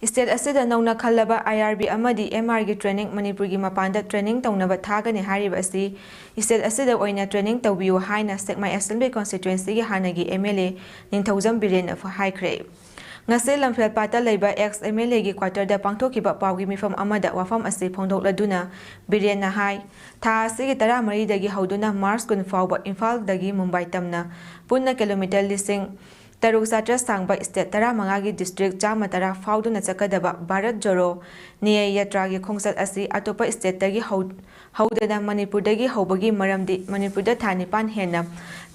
ꯁ꯭ꯇꯦꯠ ꯑꯁꯤꯗ ꯅꯧꯅ ꯈꯜꯂꯕ ꯑꯥꯏ ꯑꯥꯔ ꯕꯤ ꯑꯃꯗꯤ ꯑꯦꯝ ꯑꯥꯔꯒꯤ ꯇ꯭ꯔꯦꯅꯤꯡ ꯃꯅꯤꯄꯨꯔꯒꯤ ꯃꯄꯥꯟꯗ ꯇ꯭ꯔꯦꯅꯤꯡ ꯇꯧꯅꯕ ꯊꯥꯒꯅꯤ ꯍꯥꯏꯔꯤꯕ ꯑꯁꯤ ꯁ꯭ꯇꯦꯠ ꯑꯁꯤꯗ ꯑꯣꯏꯅ ꯇ꯭ꯔꯦꯅꯤꯡ ꯇꯧꯕꯤꯌꯨ ꯍꯥꯏꯅ ꯁꯦꯛꯃꯥꯏ ꯑꯦꯁꯦꯝꯕ꯭ꯂꯤ ꯀꯣꯟꯁꯇꯤꯇ꯭ꯋꯦꯟꯁꯤꯒꯤ ꯍꯥꯟꯅꯒꯤ ꯑꯦꯝ ꯑꯦꯜ ꯑꯦ ꯅꯤꯡꯊꯧꯖꯝ ꯕꯤꯔꯦꯟꯅ ꯍꯥꯏꯈ꯭ꯔꯦ꯫ ꯉꯁꯤ ꯂꯝꯐꯦꯜꯄꯥꯠꯇ ꯂꯩꯕ ꯑꯦꯛꯁ ꯑꯦꯝ ꯑꯦꯜ ꯑꯦꯒꯤ ꯀ꯭ꯋꯥꯇꯔꯗ ꯄꯥꯡꯊꯣꯛꯈꯤꯕ ꯄꯥꯎꯒꯤ ꯃꯤꯐꯝ ꯑꯃꯗ ꯋꯥꯐꯝ ꯑꯁꯤ ꯐꯣꯡꯗꯣꯛꯂꯗꯨꯅ ꯕꯤꯔꯦꯟꯅ ꯍꯥꯏ, ꯊꯥ ꯑꯁꯤꯒꯤ ꯇꯔꯥꯃꯔꯤꯗꯒꯤ ꯍꯧꯗꯨꯅ ꯃꯥꯔꯆ ꯀꯨꯟ ꯐꯥꯎꯕ ꯏꯝꯐꯥꯜꯗꯒꯤ ꯃꯨꯝꯕꯥꯏ ꯇꯝꯅ ꯄꯨꯟꯅ ꯀꯤꯂꯣꯃꯤꯇꯔ ꯂꯤꯁꯤꯡ ꯇꯔꯨꯛ ꯆꯥꯇ꯭ꯔꯦꯠ ꯁꯥꯡꯕ ꯁ꯭ꯇꯦꯠ ꯇꯔꯥꯃꯉꯥꯒꯤ ꯗꯤꯁꯇ꯭ꯔꯤꯛ ꯆꯥꯝꯃ ꯇꯔꯥ ꯐꯥꯎꯗꯨꯅ ꯆꯠꯀꯗꯕ ꯚꯥꯔꯠ ꯖꯣꯔꯣ ꯅ꯭ꯌꯥꯌ ꯌꯥꯇ꯭ꯔꯥꯒꯤ ꯈꯣꯡꯆꯠ ꯑꯁꯤ ꯑꯇꯣꯞꯄ ꯁ꯭ꯇꯦꯠꯇꯒꯤ ꯍꯧ-, ꯍꯧꯗꯅ ꯃꯅꯤꯄꯨꯔꯗꯒꯤ ꯍꯧꯕꯒꯤ ꯃꯔꯝꯗꯤ ꯃꯅꯤꯄꯨꯔꯗ ꯊꯥ ꯅꯤꯄꯥꯟ ꯍꯦꯟꯅ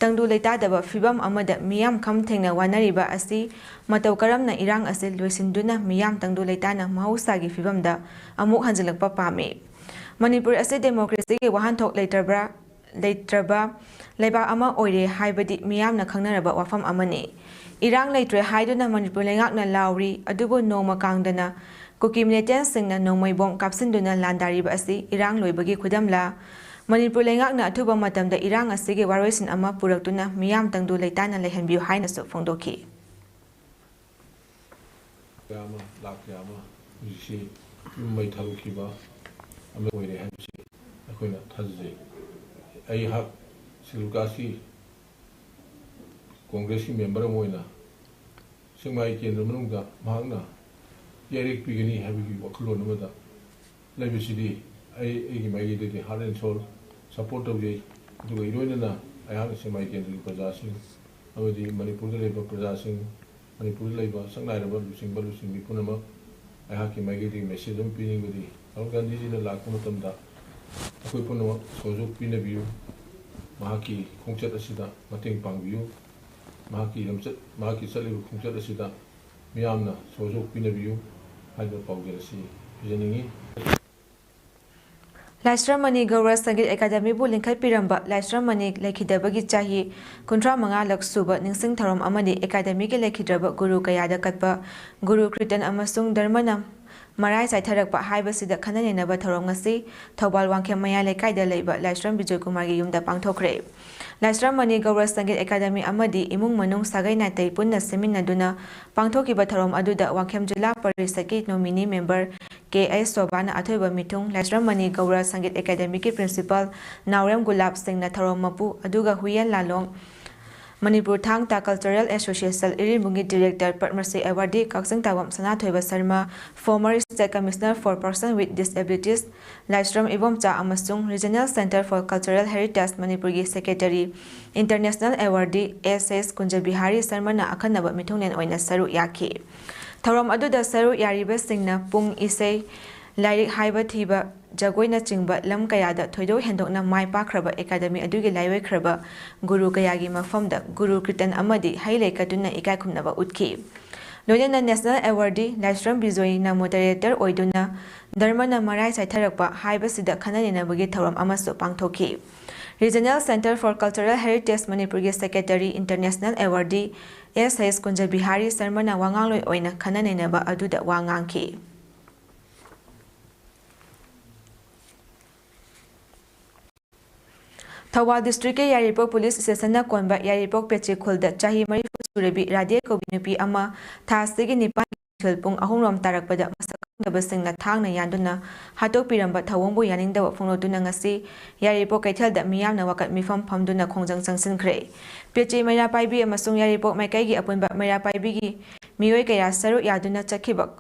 ꯇꯪꯗꯨ ꯂꯩꯇꯥꯗꯕ ꯐꯤꯕꯝ ꯑꯃꯗ ꯃꯤꯌꯥꯝ ꯈꯝ ꯊꯦꯡꯅ ꯋꯥꯅꯔꯤꯕ ꯑꯁꯤ ꯃꯇꯧ ꯀꯔꯝꯅ ꯏꯔꯥꯡ ꯑꯁꯤ ꯂꯣꯏꯁꯤꯟꯗꯨꯅ ꯃꯤꯌꯥꯝ ꯇꯪꯗꯨ ꯂꯩꯇꯥꯅ ꯃꯍꯧꯁꯥꯒꯤ ꯐꯤꯕꯝꯗ ꯑꯃꯨꯛ ꯍꯟꯖꯤꯜꯂꯛꯄ ꯄꯥꯝꯃꯤ꯫ ꯃꯅꯤꯄꯨꯔ ꯑꯁꯤ ꯗꯦꯃꯣꯀ꯭ꯔꯦꯁꯤꯒꯤ ꯋꯥꯍꯟꯊꯣꯛ ꯂꯩꯇ꯭ꯔꯕ꯭ꯔꯥ? ꯂꯩꯇ꯭ꯔꯕ ꯂꯩꯕꯥꯛ ꯑꯃ ꯑꯣꯏꯔꯦ ꯍꯥꯏꯕꯗꯤ ꯃꯤꯌꯥꯝꯅ ꯈꯪꯅꯔꯕ ꯋꯥꯐꯝ ꯑꯃꯅꯤ꯫ ꯏꯔꯥꯡ ꯂꯩꯇ꯭ꯔꯦ ꯍꯥꯏꯗꯨꯅ ꯃꯅꯤꯄꯨꯔ ꯂꯩꯉꯥꯛꯅ ꯂꯥꯎꯔꯤ, ꯑꯗꯨꯕꯨ ꯅꯣꯡꯃ ꯀꯥꯡꯗꯅ ꯀꯨꯀꯤ ꯃꯤꯂꯤꯇꯦꯟꯠꯁꯤꯡꯅ ꯅꯣꯡꯃꯩ ꯕꯣꯝ ꯀꯥꯞꯁꯤꯟꯗꯨꯅ ꯂꯥꯟꯗꯥꯔꯤꯕ ꯑꯁꯤ ꯏꯔꯥꯡ ꯂꯣꯏꯕꯒꯤ ꯈꯨꯗꯝꯂ? ꯃꯅꯤꯄꯨꯔ ꯂꯩꯉꯥꯛꯅ ꯑꯊꯨꯕ ꯃꯇꯝꯗ ꯏꯔꯥꯡ ꯑꯁꯤꯒꯤ ꯋꯥꯔꯣꯏꯁꯤꯟ ꯑꯃ ꯄꯨꯔꯛꯇꯨꯅ ꯃꯤꯌꯥꯝ ꯇꯪꯗꯨ ꯂꯩꯇꯥꯅ ꯂꯩꯍꯟꯕꯤꯌꯨ ꯍꯥꯏꯅꯁꯨ ꯐꯣꯡꯗꯣꯛꯈꯤ꯫ ꯀꯌꯥ ꯑꯃ, ꯂꯥꯛ ꯀꯌꯥ ꯑꯃ ꯍꯧꯖꯤꯛꯁꯤ ꯌꯨꯝ ꯃꯩ ꯊꯥꯗꯣꯛꯈꯤꯕ ꯑꯃ ꯑꯣꯏꯔꯦ ꯍꯥꯏꯕꯁꯤ ꯑꯩꯈꯣꯏꯅ ꯊꯥꯖꯖꯩ꯫ ꯑꯩꯍꯥꯛ ꯁꯦꯗꯨꯜ ꯀꯥꯁꯀꯤ ꯀꯣꯡꯒ꯭ꯔꯦꯁꯀꯤ ꯃꯦꯝꯕꯔ ꯑꯃ ꯑꯣꯏꯅ ꯁꯦꯛꯃꯥꯏ ꯀꯦꯟꯗ꯭ꯔ ꯃꯅꯨꯡꯗ ꯃꯍꯥꯛꯅ ꯌꯥꯏꯔꯦꯛ ꯄꯤꯒꯅꯤ ꯍꯥꯏꯕꯒꯤ ꯋꯥꯈꯜꯂꯣꯟ ꯑꯃꯗ ꯂꯩꯕꯁꯤꯗꯤ ꯑꯩ, ꯑꯩꯒꯤ ꯃꯥꯏꯀꯩꯗꯒꯤ heart and soul support ꯇꯧꯖꯩ꯫ ꯑꯗꯨꯒ ꯏꯔꯣꯏꯅꯅ ꯑꯩꯍꯥꯛꯅ ꯁꯦꯛꯃꯥꯏ ꯀꯦꯟꯗ꯭ꯔꯒꯤ ꯄ꯭ꯔꯖꯥꯁꯤꯡ ꯑꯃꯗꯤ ꯃꯅꯤꯄꯨꯔꯗ ꯂꯩꯕ ꯄ꯭ꯔꯖꯥꯁꯤꯡ ꯃꯅꯤꯄꯨꯔꯗ ꯂꯩꯕ ꯁꯛ ꯅꯥꯏꯔꯕ ꯂꯨꯆꯤꯡꯕ ꯂꯨꯆꯤꯡꯕꯤ ꯄꯨꯝꯅꯃꯛ ꯑꯩꯍꯥꯛꯀꯤ ꯃꯥꯏꯀꯩꯗꯒꯤ message ꯑꯃ ꯄꯤꯅꯤꯡꯕꯗꯤ, ꯔꯥꯍꯨꯜ ꯒꯥꯟꯙꯤꯖꯤꯅ ꯂꯥꯛꯄ ꯃꯇꯝꯗ ꯑꯩꯈꯣꯏ ꯄꯨꯝꯅꯃꯛ ꯁꯍꯌꯣꯒ ꯄꯤꯅꯕꯤꯌꯨ, ꯃꯍꯥꯛꯀꯤ ꯈꯣꯡꯆꯠ ꯑꯁꯤꯗ ꯃꯇꯦꯡ ꯄꯥꯡꯕꯤꯌꯨ, ꯃꯍꯥꯛꯀꯤ ꯂꯝꯆꯠ, ꯃꯍꯥꯛꯀꯤ ꯆꯠꯂꯤꯕ ꯈꯣꯡꯆꯠ ꯑꯁꯤꯗ ꯃꯤꯌꯥꯝꯅ ꯁꯍꯌꯣꯒ ꯄꯤꯅꯕꯤꯌꯨ ꯍꯥꯏꯕ ꯄꯥꯎꯖꯦꯜ ꯑꯁꯤ ꯄꯤꯖꯅꯤꯡꯏ꯫ ꯂꯥꯏꯁ꯭ꯔꯝ ꯃꯅꯤ ꯒꯧꯔ ꯁꯪꯒꯤꯠ ꯑꯦꯀꯥꯗꯃꯤꯕꯨ ꯂꯤꯡꯈꯠꯄꯤꯔꯝꯕ ꯂꯥꯏꯁ꯭ꯔꯝ ꯃꯅꯤ ꯂꯩꯈꯤꯗꯕꯒꯤ ꯆꯍꯤ ꯀꯨꯟꯊ꯭ꯔꯥ ꯃꯉꯥ ꯂꯛ ꯁꯨꯕ ꯅꯤꯡꯁꯤꯡ ꯊꯧꯔꯝ ꯑꯃꯗꯤ ꯑꯦꯀꯥꯗꯃꯤꯒꯤ ꯂꯩꯈꯤꯗ꯭ꯔꯕ ꯒꯨꯔꯨ ꯀꯌꯥꯗ ꯀꯠꯄ ꯒꯨꯔꯨ ꯀ꯭ꯔꯤꯇꯟ ꯑꯃꯁꯨꯡ ꯙꯔꯃꯅ ꯃꯔꯥꯏ ꯆꯥꯏꯊꯔꯛꯄ ꯍꯥꯏꯕꯁꯤꯗ ꯈꯟꯅ ꯅꯩꯅꯕ ꯊꯧꯔꯝ ꯉꯁꯤ ꯊꯧꯕꯥꯜ ꯋꯥꯡꯈꯦꯝ ꯃꯌꯥꯏ ꯂꯩꯀꯥꯏꯗ ꯂꯩꯕ ꯂꯥꯏꯁ꯭ꯔꯝ ꯕꯤꯖꯣꯏ ꯀꯨꯃꯥꯔꯒꯤ ꯌꯨꯝꯗ ꯄꯥꯡꯊꯣꯛꯈ꯭ꯔꯦ꯫ ꯂꯥꯏꯁ꯭ꯔꯝ ꯃꯅꯤ ꯒꯧꯔ ꯁꯪꯒꯤꯠ ꯑꯦꯀꯥꯗꯃꯤ ꯑꯃꯗꯤ ꯏꯃꯨꯡ ꯃꯅꯨꯡ ꯁꯥꯒꯩ ꯅꯥꯇꯩ ꯄꯨꯟꯅ ꯁꯦꯝꯃꯤꯟꯅꯗꯨꯅ ꯄꯥꯡꯊꯣꯛꯈꯤꯕ ꯊꯧꯔꯝ ꯑꯗꯨꯗ ꯋꯥꯡꯈꯦꯝ ꯖꯤꯂꯥ ꯄꯔꯤꯁꯠꯀꯤ nominee member ꯀꯦ ꯑꯩꯆ ꯁꯣꯚꯥꯅ ꯑꯊꯣꯏꯕ ꯃꯤꯊꯨꯡ, ꯂꯥꯏꯁ꯭ꯔꯝ ꯃꯅꯤ ꯒꯧꯔ ꯁꯪꯒꯤꯠ ꯑꯦꯀꯥꯗꯃꯤꯒꯤ principal ꯅꯥꯎꯔꯦꯝ ꯒꯨꯂꯥꯞ ꯁꯤꯡꯅ ꯊꯧꯔꯝ ꯃꯄꯨ, ꯑꯗꯨꯒ ꯍꯨꯏꯌꯦꯟ ꯂꯥꯂꯣꯡ, ꯃꯅꯤꯄꯨꯔ ꯊꯥꯡ ꯇꯥ Cultural Association ꯏꯔꯤꯜꯕꯨꯡꯒꯤ director, Padma Shri awardee Kakching ꯇꯥꯕꯝ ꯁꯅꯥꯊꯣꯏꯕ Sharma, former state commissioner for person with disabilities ꯂꯥꯏꯁ꯭ꯔꯝ ꯏꯕꯣꯝꯆꯥ ꯑꯃꯁꯨꯡ Regional Centre for Cultural Heritage ꯃꯅꯤꯄꯨꯔꯒꯤ secretary, international awardee ꯑꯦꯁ ꯑꯦꯁ ꯀꯨꯟꯖꯕꯤꯍꯥꯔꯤ ꯁꯔꯃꯅ ꯑꯈꯟꯅꯕ ꯃꯤꯊꯨꯡꯂꯦꯟ ꯑꯣꯏꯅ ꯁꯔꯨꯛ ꯌꯥꯈꯤ꯫ ꯊꯧꯔꯝ ꯑꯗꯨꯗ ꯁꯔꯨꯛ ꯌꯥꯔꯤꯕꯁꯤꯡꯅ ꯄꯨꯡ ꯏꯁꯩ, ꯂꯥꯏꯔꯤꯛ ꯍꯥꯏꯕ ꯊꯤꯕ, ꯖꯒꯣꯏꯅꯆꯤꯡꯕ ꯂꯝ ꯀꯌꯥꯗ ꯊꯣꯏꯗꯣꯛ ꯍꯦꯟꯗꯣꯛꯅ ꯃꯥꯏ ꯄꯥꯛꯈ꯭ꯔꯕ ꯑꯦꯀꯥꯗꯃꯤ ꯑꯗꯨꯒꯤ ꯂꯥꯏꯑꯣꯏꯈ꯭ꯔꯕ ꯒꯨꯔꯨ ꯀꯌꯥꯒꯤ ꯃꯐꯝꯗ ꯒꯨꯔꯨ ꯀ꯭ꯔꯤꯇꯟ ꯑꯃꯗꯤ ꯍꯩ ꯂꯩ ꯀꯠꯇꯨꯅ ꯏꯀꯥꯏ ꯈꯨꯝꯅꯕ ꯎꯠꯈꯤ꯫ ꯂꯣꯏꯅꯅ national awardee ꯂꯥꯏꯁ꯭ꯔꯝ ꯕꯤꯖꯣꯏꯅ moderator ꯑꯣꯏꯗꯨꯅ ꯙꯔꯃꯅ ꯃꯔꯥꯏ ꯆꯥꯏꯊꯔꯛꯄ ꯍꯥꯏꯕꯁꯤꯗ ꯈꯟꯅ ꯅꯩꯅꯕꯒꯤ ꯊꯧꯔꯝ ꯑꯃꯁꯨ ꯄꯥꯡꯊꯣꯛꯈꯤ꯫ Regional Centre for Cultural Heritage ꯃꯅꯤꯄꯨꯔꯒꯤ secretary, international awardee ꯑꯦꯁ ꯑꯦꯁ ꯀꯨꯟꯖꯕꯤꯍꯥꯔꯤ ꯁꯔꯃꯅ ꯋꯥꯉꯥꯡꯂꯣꯏ ꯑꯣꯏꯅ ꯈꯟꯅ ꯅꯩꯅꯕ ꯑꯗꯨꯗ ꯋꯥ ꯉꯥꯡꯈꯤ꯫ ꯊꯧꯕꯥꯜ districtꯀꯤ ꯌꯥꯏꯔꯤꯄꯣꯛ police stationꯅ ꯀꯣꯟꯕ ꯌꯥꯏꯔꯤꯄꯣꯛ ꯄꯦꯆꯦ ꯈꯨꯜꯗ ꯆꯍꯤ ꯃꯔꯤꯐꯨ ꯁꯨꯔꯕꯤ ꯔꯥꯙꯦ ꯀꯧꯕꯤ ꯅꯨꯄꯤ ꯑꯃ ꯊꯥ ꯑꯁꯤꯒꯤ ꯅꯤꯄꯥꯟ ꯅꯨꯡꯊꯤꯜ ꯄꯨꯡ ꯑꯍꯨꯝ ꯔꯣꯝ ꯇꯥꯔꯛꯄꯗ ꯃꯁꯛ ꯈꯪꯗꯕꯁꯤꯡꯅ ꯊꯥꯡꯅ ꯌꯥꯟꯗꯨꯅ ꯍꯥꯠꯇꯣꯛꯄꯤꯔꯝꯕ ꯊꯧꯑꯣꯡꯕꯨ ꯌꯥꯅꯤꯡꯗꯕ ꯐꯣꯡꯗꯣꯛꯇꯨꯅ ꯉꯁꯤ ꯌꯥꯏꯔꯤꯄꯣꯛ ꯀꯩꯊꯦꯜꯗ ꯃꯤꯌꯥꯝꯅ ꯋꯥꯀꯠ ꯃꯤꯐꯝ ꯐꯝꯗꯨꯅ ꯈꯣꯡꯖꯪ ꯆꯪꯁꯤꯟꯈ꯭ꯔꯦ꯫ ꯄꯦꯆꯦ ꯃꯩꯔꯥ ꯄꯥꯏꯕꯤ ꯑꯃꯁꯨꯡ ꯌꯥꯏꯔꯤꯄꯣꯛ ꯃꯥꯏꯀꯩꯒꯤ ꯑꯄꯨꯟꯕ ꯃꯩꯔꯥ ꯄꯥꯏꯕꯤꯒꯤ ꯃꯤꯑꯣꯏ ꯀꯌꯥ ꯁꯔꯨꯛ ꯌꯥꯗꯨꯅ ꯆꯠꯈꯤꯕ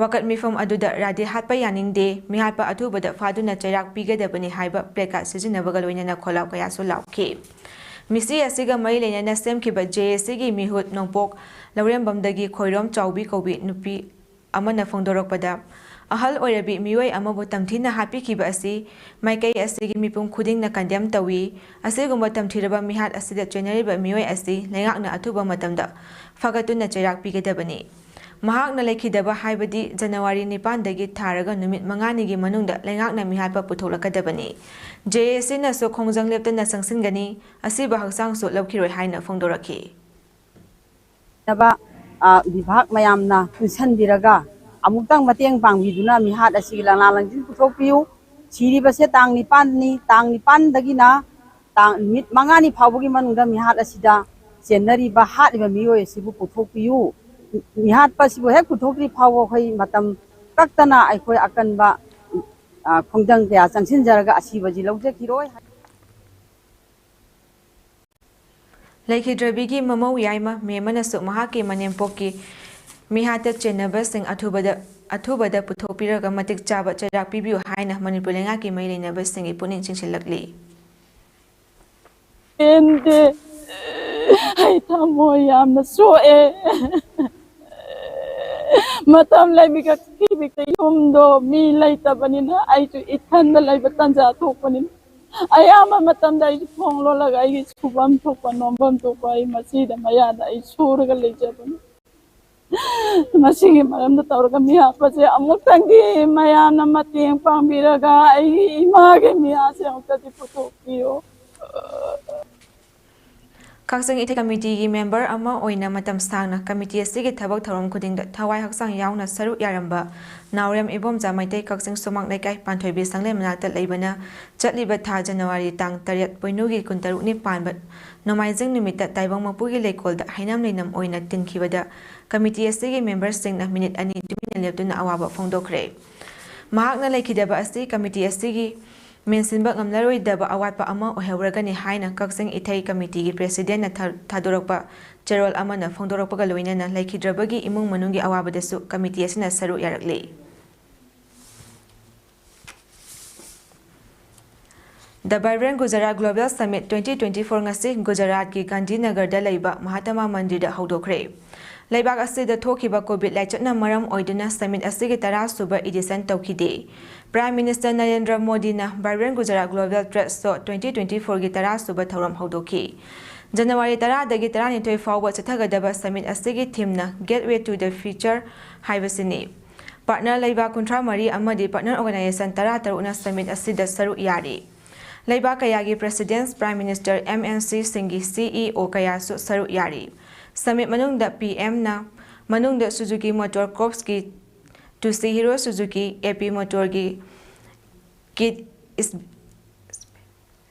ꯋꯥꯀꯠ ꯃꯤꯐꯝ ꯑꯗꯨꯗ ꯔꯥꯙꯦ ꯍꯥꯠꯄ ꯌꯥꯅꯤꯡꯗꯦ, ꯃꯤꯍꯥꯠꯄ ꯑꯊꯨꯕꯗ ꯐꯥꯗꯨꯅ ꯆꯩꯔꯥꯛ ꯄꯤꯒꯗꯕꯅꯤ ꯍꯥꯏꯕ placard ꯁꯤꯖꯤꯟꯅꯕꯒ ꯂꯣꯏꯅꯅ ꯈꯣꯜꯂꯥꯎ ꯀꯌꯥꯁꯨ ꯂꯥꯎꯈꯤ꯫ ꯃꯤꯁꯤ ꯑꯁꯤꯒ ꯃꯔꯤ ꯂꯩꯅꯅ ꯁꯦꯝꯈꯤꯕ ꯖꯦ ꯑꯦ ꯁꯤꯒꯤ ꯃꯤꯍꯨꯠ ꯅꯣꯡꯄꯣꯛ ꯂꯧꯔꯦꯝꯕꯝꯗꯒꯤ ꯈꯣꯏꯔꯣꯝ ꯆꯥꯎꯕꯤ ꯀꯧꯕꯤ ꯅꯨꯄꯤ ꯑꯃꯅ ꯐꯣꯡꯗꯣꯔꯛꯄꯗ, ꯑꯍꯜ ꯑꯣꯏꯔꯕꯤ ꯃꯤꯑꯣꯏ ꯑꯃꯕꯨ ꯇꯝꯊꯤꯅ ꯍꯥꯠꯄꯤꯈꯤꯕ ꯑꯁꯤ ꯃꯥꯏꯀꯩ ꯑꯁꯤꯒꯤ ꯃꯤꯄꯨꯝ ꯈꯨꯗꯤꯡꯅ ꯀꯟꯗꯦꯝ ꯇꯧꯏ꯫ ꯑꯁꯤꯒꯨꯝꯕ ꯇꯝꯊꯤꯔꯕ ꯃꯤꯍꯥꯠ ꯑꯁꯤꯗ ꯆꯦꯟꯅꯔꯤꯕ ꯃꯤꯑꯣꯏ ꯑꯁꯤ ꯂꯩꯉꯥꯛꯅ ꯑꯊꯨꯕ ꯃꯇꯝꯗ ꯐꯒꯠꯇꯨꯅ ꯆꯩꯔꯥꯛ ꯄꯤꯒꯗꯕꯅꯤ꯫ ꯃꯍꯥꯛꯅ ꯂꯩꯈꯤꯗꯕ ꯍꯥꯏꯕꯗꯤ ꯖꯅꯋꯥꯔꯤ ꯅꯤꯄꯥꯟꯗꯒꯤ ꯊꯥꯔꯒ ꯅꯨꯃꯤꯠ ꯃꯉꯥꯅꯤꯒꯤ ꯃꯅꯨꯡꯗ ꯂꯩꯉꯥꯛꯅ ꯃꯤꯍꯥꯠꯄ ꯄꯨꯊꯣꯛꯂꯛꯀꯗꯕꯅꯤ꯫ ꯖꯦ ꯑꯦ ꯁꯤꯅꯁꯨ ꯈꯣꯡꯖꯪ ꯂꯦꯞꯇꯅ ꯆꯪꯁꯤꯟꯒꯅꯤ꯫ ꯑꯁꯤꯕ ꯍꯛꯆꯥꯡꯁꯨ ꯂꯧꯈꯤꯔꯣꯏ ꯍꯥꯏꯅ ꯐꯣꯡꯗꯣꯔꯛꯈꯤ꯫ ꯅꯕ, ꯑ, ꯕꯤꯚꯥꯒ ꯃꯌꯥꯝꯅ ꯄꯨꯟꯁꯤꯟꯕꯤꯔꯒ ꯑꯃꯨꯛꯇꯪ ꯃꯇꯦꯡ ꯄꯥꯡꯕꯤꯗꯨꯅ ꯃꯤꯍꯥꯠ ꯑꯁꯤꯒꯤ ꯂꯪꯂꯥ ꯂꯪꯖꯤꯟ ꯄꯨꯊꯣꯛꯄꯤꯌꯨ꯫ ꯁꯤꯔꯤꯕꯁꯦ ꯇꯥꯡ ꯅꯤꯄꯥꯟꯅꯤ, ꯇꯥꯡ ꯅꯤꯄꯥꯟꯗꯒꯤꯅ ꯇꯥꯡ, ꯅꯨꯃꯤꯠ ꯃꯉꯥꯅꯤ ꯐꯥꯎꯕꯒꯤ ꯃꯅꯨꯡꯗ ꯃꯤꯍꯥꯠ ꯑꯁꯤꯗ ꯆꯦꯟꯅꯔꯤꯕ ꯍꯥꯠꯂꯤꯕ ꯃꯤꯑꯣꯏ ꯑꯁꯤꯕꯨ ꯄꯨꯊꯣꯛꯄꯤꯌꯨ꯫ ꯃꯤꯍꯥꯠꯄ ꯑꯁꯤꯕꯨ ꯍꯦꯛ ꯄꯨꯊꯣꯛꯇ꯭ꯔꯤ ꯐꯥꯎꯕ ꯑꯩꯈꯣꯏ ꯃꯇꯝ ꯀꯛꯇꯅ ꯑꯩꯈꯣꯏ ꯑꯀꯟꯕ, ꯑ, ꯈꯣꯡꯖꯪ ꯀꯌꯥ ꯆꯪꯁꯤꯟꯖꯔꯒ ꯑꯁꯤꯕꯁꯤ ꯂꯧꯖꯈꯤꯔꯣꯏ꯫ ꯂꯩꯈꯤꯗ꯭ꯔꯕꯤꯒꯤ ꯃꯃꯧ ꯌꯥꯏꯃ ꯃꯦꯝꯃꯅꯁꯨ ꯃꯍꯥꯛꯀꯤ ꯃꯅꯦꯝꯄꯣꯛꯀꯤ ꯃꯤꯍꯥꯠꯇ ꯆꯦꯟꯅꯕꯁꯤꯡ ꯑꯊꯨꯕꯗ, ꯑꯊꯨꯕꯗ ꯄꯨꯊꯣꯛꯄꯤꯔꯒ ꯃꯇꯤꯛ ꯆꯥꯕ ꯆꯩꯔꯥꯛ ꯄꯤꯕꯤꯌꯨ ꯍꯥꯏꯅ ꯃꯅꯤꯄꯨꯔ ꯂꯩꯉꯥꯛꯀꯤ ꯃꯔꯤ ꯂꯩꯅꯕꯁꯤꯡꯒꯤ ꯄꯨꯛꯅꯤꯡ ꯆꯤꯡꯁꯤꯜꯂꯛꯂꯤ꯫ ꯄꯦꯟꯗꯦ꯫ ꯑꯩ ꯊꯃꯣꯏ ꯌꯥꯝꯅ ꯁꯣꯛꯑꯦ꯫ ꯃꯇꯝ ꯂꯩꯕꯤꯒ ꯀꯤꯕꯤꯒ ꯌꯨꯝꯗꯣ ꯃꯤ ꯂꯩꯇꯕꯅꯤꯅ ꯑꯩꯁꯨ ꯏꯊꯟꯗ ꯂꯩꯕ ꯇꯟꯖꯥ ꯊꯣꯛꯄꯅꯤꯅ ꯑꯌꯥꯝꯕ ꯃꯇꯝꯗ ꯑꯩꯁꯨ ꯊꯣꯡ ꯂꯣꯜꯂꯒ ꯑꯩꯒꯤ ꯁꯨꯐꯝ ꯊꯣꯛꯄ ꯅꯣꯝꯐꯝ ꯊꯣꯛꯄ ꯑꯩ ꯃꯁꯤꯗ ꯃꯌꯥꯗ ꯑꯩ ꯁꯨꯔꯒ ꯂꯩꯖꯕꯅꯤ꯫ ꯃꯁꯤꯒꯤ ꯃꯔꯝꯗ ꯇꯧꯔꯒ ꯃꯤꯍꯥꯠꯄꯁꯦ ꯑꯃꯨꯛꯇꯪꯗꯤ ꯃꯌꯥꯝꯅ ꯃꯇꯦꯡ ꯄꯥꯡꯕꯤꯔꯒ ꯑꯩꯒꯤ ꯏꯃꯥꯒꯤ ꯃꯤꯍꯥꯠꯁꯦ ꯑꯃꯨꯛꯇꯗꯤ ꯄꯨꯊꯣꯛꯄꯤꯌꯨ꯫ ꯀꯛꯆꯤꯡ ꯏꯊꯩ ꯀꯃꯤꯇꯤꯒꯤ ꯃꯦꯝꯕꯔ ꯑꯃ ꯑꯣꯏꯅ ꯃꯇꯝ ꯁꯥꯡꯅ ꯀꯃꯤꯇꯤ ꯑꯁꯤꯒꯤ ꯊꯕꯛ ꯊꯧꯔꯝ ꯈꯨꯗꯤꯡꯗ ꯊꯋꯥꯏ ꯍꯛꯆꯥꯡ ꯌꯥꯎꯅ ꯁꯔꯨꯛ ꯌꯥꯔꯝꯕ ꯅꯥꯎꯔꯦꯝ ꯏꯕꯣꯝꯆꯥ ꯃꯩꯇꯩ ꯀꯛꯆꯤꯡ ꯁꯨꯃꯥꯡ ꯂꯩꯀꯥꯏ ꯄꯥꯟꯊꯣꯏꯕꯤ ꯁꯪꯂꯦꯟ ꯃꯅꯥꯛꯇ ꯂꯩꯕꯅ ꯆꯠꯂꯤꯕ ꯊꯥ ꯖꯅꯋꯥꯔꯤ ꯇꯥꯡ ꯇꯔꯦꯠ ꯄꯣꯏꯅꯨꯒꯤ ꯀꯨꯟꯇꯔꯨꯛꯅꯤ ꯄꯥꯟꯕ ꯅꯣꯡꯃꯥꯏꯖꯤꯡ ꯅꯨꯃꯤꯠꯇ ꯇꯥꯏꯕꯪ ꯃꯄꯨꯒꯤ ꯂꯩꯀꯣꯜꯗ ꯍꯩꯅꯝ ꯂꯩꯅꯝ ꯑꯣꯏꯅ ꯇꯤꯟꯈꯤꯕꯗ ꯀꯃꯤꯇꯤ ꯑꯁꯤꯒꯤ ꯃꯦꯝꯕꯔꯁꯤꯡꯅ ꯃꯤꯅꯤꯠ ꯑꯅꯤ ꯇꯨꯃꯤꯟꯅ ꯂꯦꯞꯇꯨꯅ ꯑꯋꯥꯕ ꯐꯣꯡꯗꯣꯛꯈ꯭ꯔꯦ꯫ ꯃꯍꯥꯛꯅ ꯂꯩꯈꯤꯗꯕ ꯑꯁꯤ ꯀꯃꯤꯇꯤ ꯑꯁꯤꯒꯤ ꯃꯦꯟꯁꯤꯟꯕ ꯉꯝꯂꯔꯣꯏꯗꯕ ꯑꯋꯥꯠꯄ ꯑꯃ ꯑꯣꯏꯍꯧꯔꯒꯅꯤ ꯍꯥꯏꯅ ꯀꯛꯆꯤꯡ ꯏꯊꯩ ꯀꯃꯤꯇꯤꯒꯤ ꯄ꯭ꯔꯦꯁꯤꯗꯦꯟꯠꯅ ꯊꯥ-, ꯊꯥꯗꯣꯔꯛꯄ ꯆꯦꯔꯣꯜ ꯑꯃꯅ ꯐꯣꯡꯗꯣꯔꯛꯄꯒ ꯂꯣꯏꯅꯅ ꯂꯩꯈꯤꯗ꯭ꯔꯕꯒꯤ ꯏꯃꯨꯡ ꯃꯅꯨꯡꯒꯤ ꯑꯋꯥꯕꯗꯁꯨ ꯀꯃꯤꯇꯤ ꯑꯁꯤꯅ ꯁꯔꯨꯛ ꯌꯥꯔꯛꯂꯤ꯫ The Vibrant Gujarat Global Summit twenty twenty-four ꯉꯁꯤ ꯒꯨꯖꯔꯥꯠꯀꯤ ꯒꯥꯟꯙꯤꯅꯒꯔꯗ ꯂꯩꯕ ꯃꯍꯥꯇꯃꯥ ꯃꯟꯗꯤꯔꯗ ꯍꯧꯗꯣꯛꯈ꯭ꯔꯦ꯫ ꯂꯩꯕꯥꯛ ꯑꯁꯤꯗ ꯊꯣꯛꯈꯤꯕ ꯀꯣꯚꯤꯗ ꯂꯥꯏꯆꯠꯅ ꯃꯔꯝ ꯑꯣꯏꯗꯨꯅ ꯁꯃꯤꯠ ꯑꯁꯤꯒꯤ ꯇꯔꯥ ꯁꯨꯕ ꯏꯗꯤꯁꯟ ꯇꯧꯈꯤꯗꯦ꯫ ꯄ꯭ꯔꯥꯏꯝ ꯃꯤꯅꯤꯁꯇꯔ ꯅꯔꯦꯟꯗ꯭ꯔ ꯃꯣꯗꯤꯅ ꯚꯥꯏꯕ꯭ꯔꯦꯟ ꯒꯨꯖꯔꯥꯠ ꯒ꯭ꯂꯣꯕꯦꯜ ꯇ꯭ꯔꯦꯗ ꯁꯣ ꯇ꯭ꯋꯦꯟꯇꯤ ꯇ꯭ꯋꯦꯟꯇꯤ ꯐꯣꯔꯒꯤ ꯇꯔꯥ ꯁꯨꯕ ꯊꯧꯔꯝ ꯍꯧꯗꯣꯛꯈꯤ꯫ ꯖꯅꯋꯥꯔꯤ ꯇꯔꯥꯗꯒꯤ ꯇꯔꯥꯅꯤꯊꯣꯏ ꯐꯥꯎꯕ ꯆꯠꯊꯒꯗꯕ ꯁꯃꯤꯠ ꯑꯁꯤꯒꯤ ꯊꯤꯝꯅ Gateway to the Future ꯍꯥꯏꯕꯁꯤꯅꯤ꯫ ꯄꯥꯔꯠꯅꯔ ꯂꯩꯕꯥꯛ ꯀꯨꯟꯊ꯭ꯔꯥ ꯃꯔꯤ ꯑꯃꯗꯤ ꯄꯥꯔꯠꯅꯔ ꯑꯣꯔꯒꯅꯥꯏꯖꯦꯁꯟ ꯇꯔꯥ ꯇꯔꯨꯛꯅ ꯁꯃꯤꯠ ꯑꯁꯤꯗ ꯁꯔꯨꯛ ꯌꯥꯔꯤ꯫ ꯂꯩꯕꯥꯛ ꯀꯌꯥꯒꯤ president, prime minister, M N ꯁꯤꯁꯤꯡꯒꯤ ꯁꯤ ꯏ ꯑꯣ ꯀꯌꯥꯁꯨ ꯁꯔꯨꯛ ꯌꯥꯔꯤ꯫ ꯁꯃꯤꯠ ꯃꯅꯨꯡꯗ ꯄꯤ ꯑꯦꯝꯅ ꯃꯅꯨꯡꯗ ꯁꯨꯖꯨꯀꯤ ꯃꯣꯇꯣꯔ ꯀꯣꯔꯞꯁꯀꯤ ꯇꯨꯁꯤꯍꯤꯔꯣ ꯁꯨꯖꯨꯀꯤ, ꯑꯦ ꯄꯤ ꯃꯣꯇꯣꯔꯒꯤ ꯀꯤꯠ ꯏꯁ-,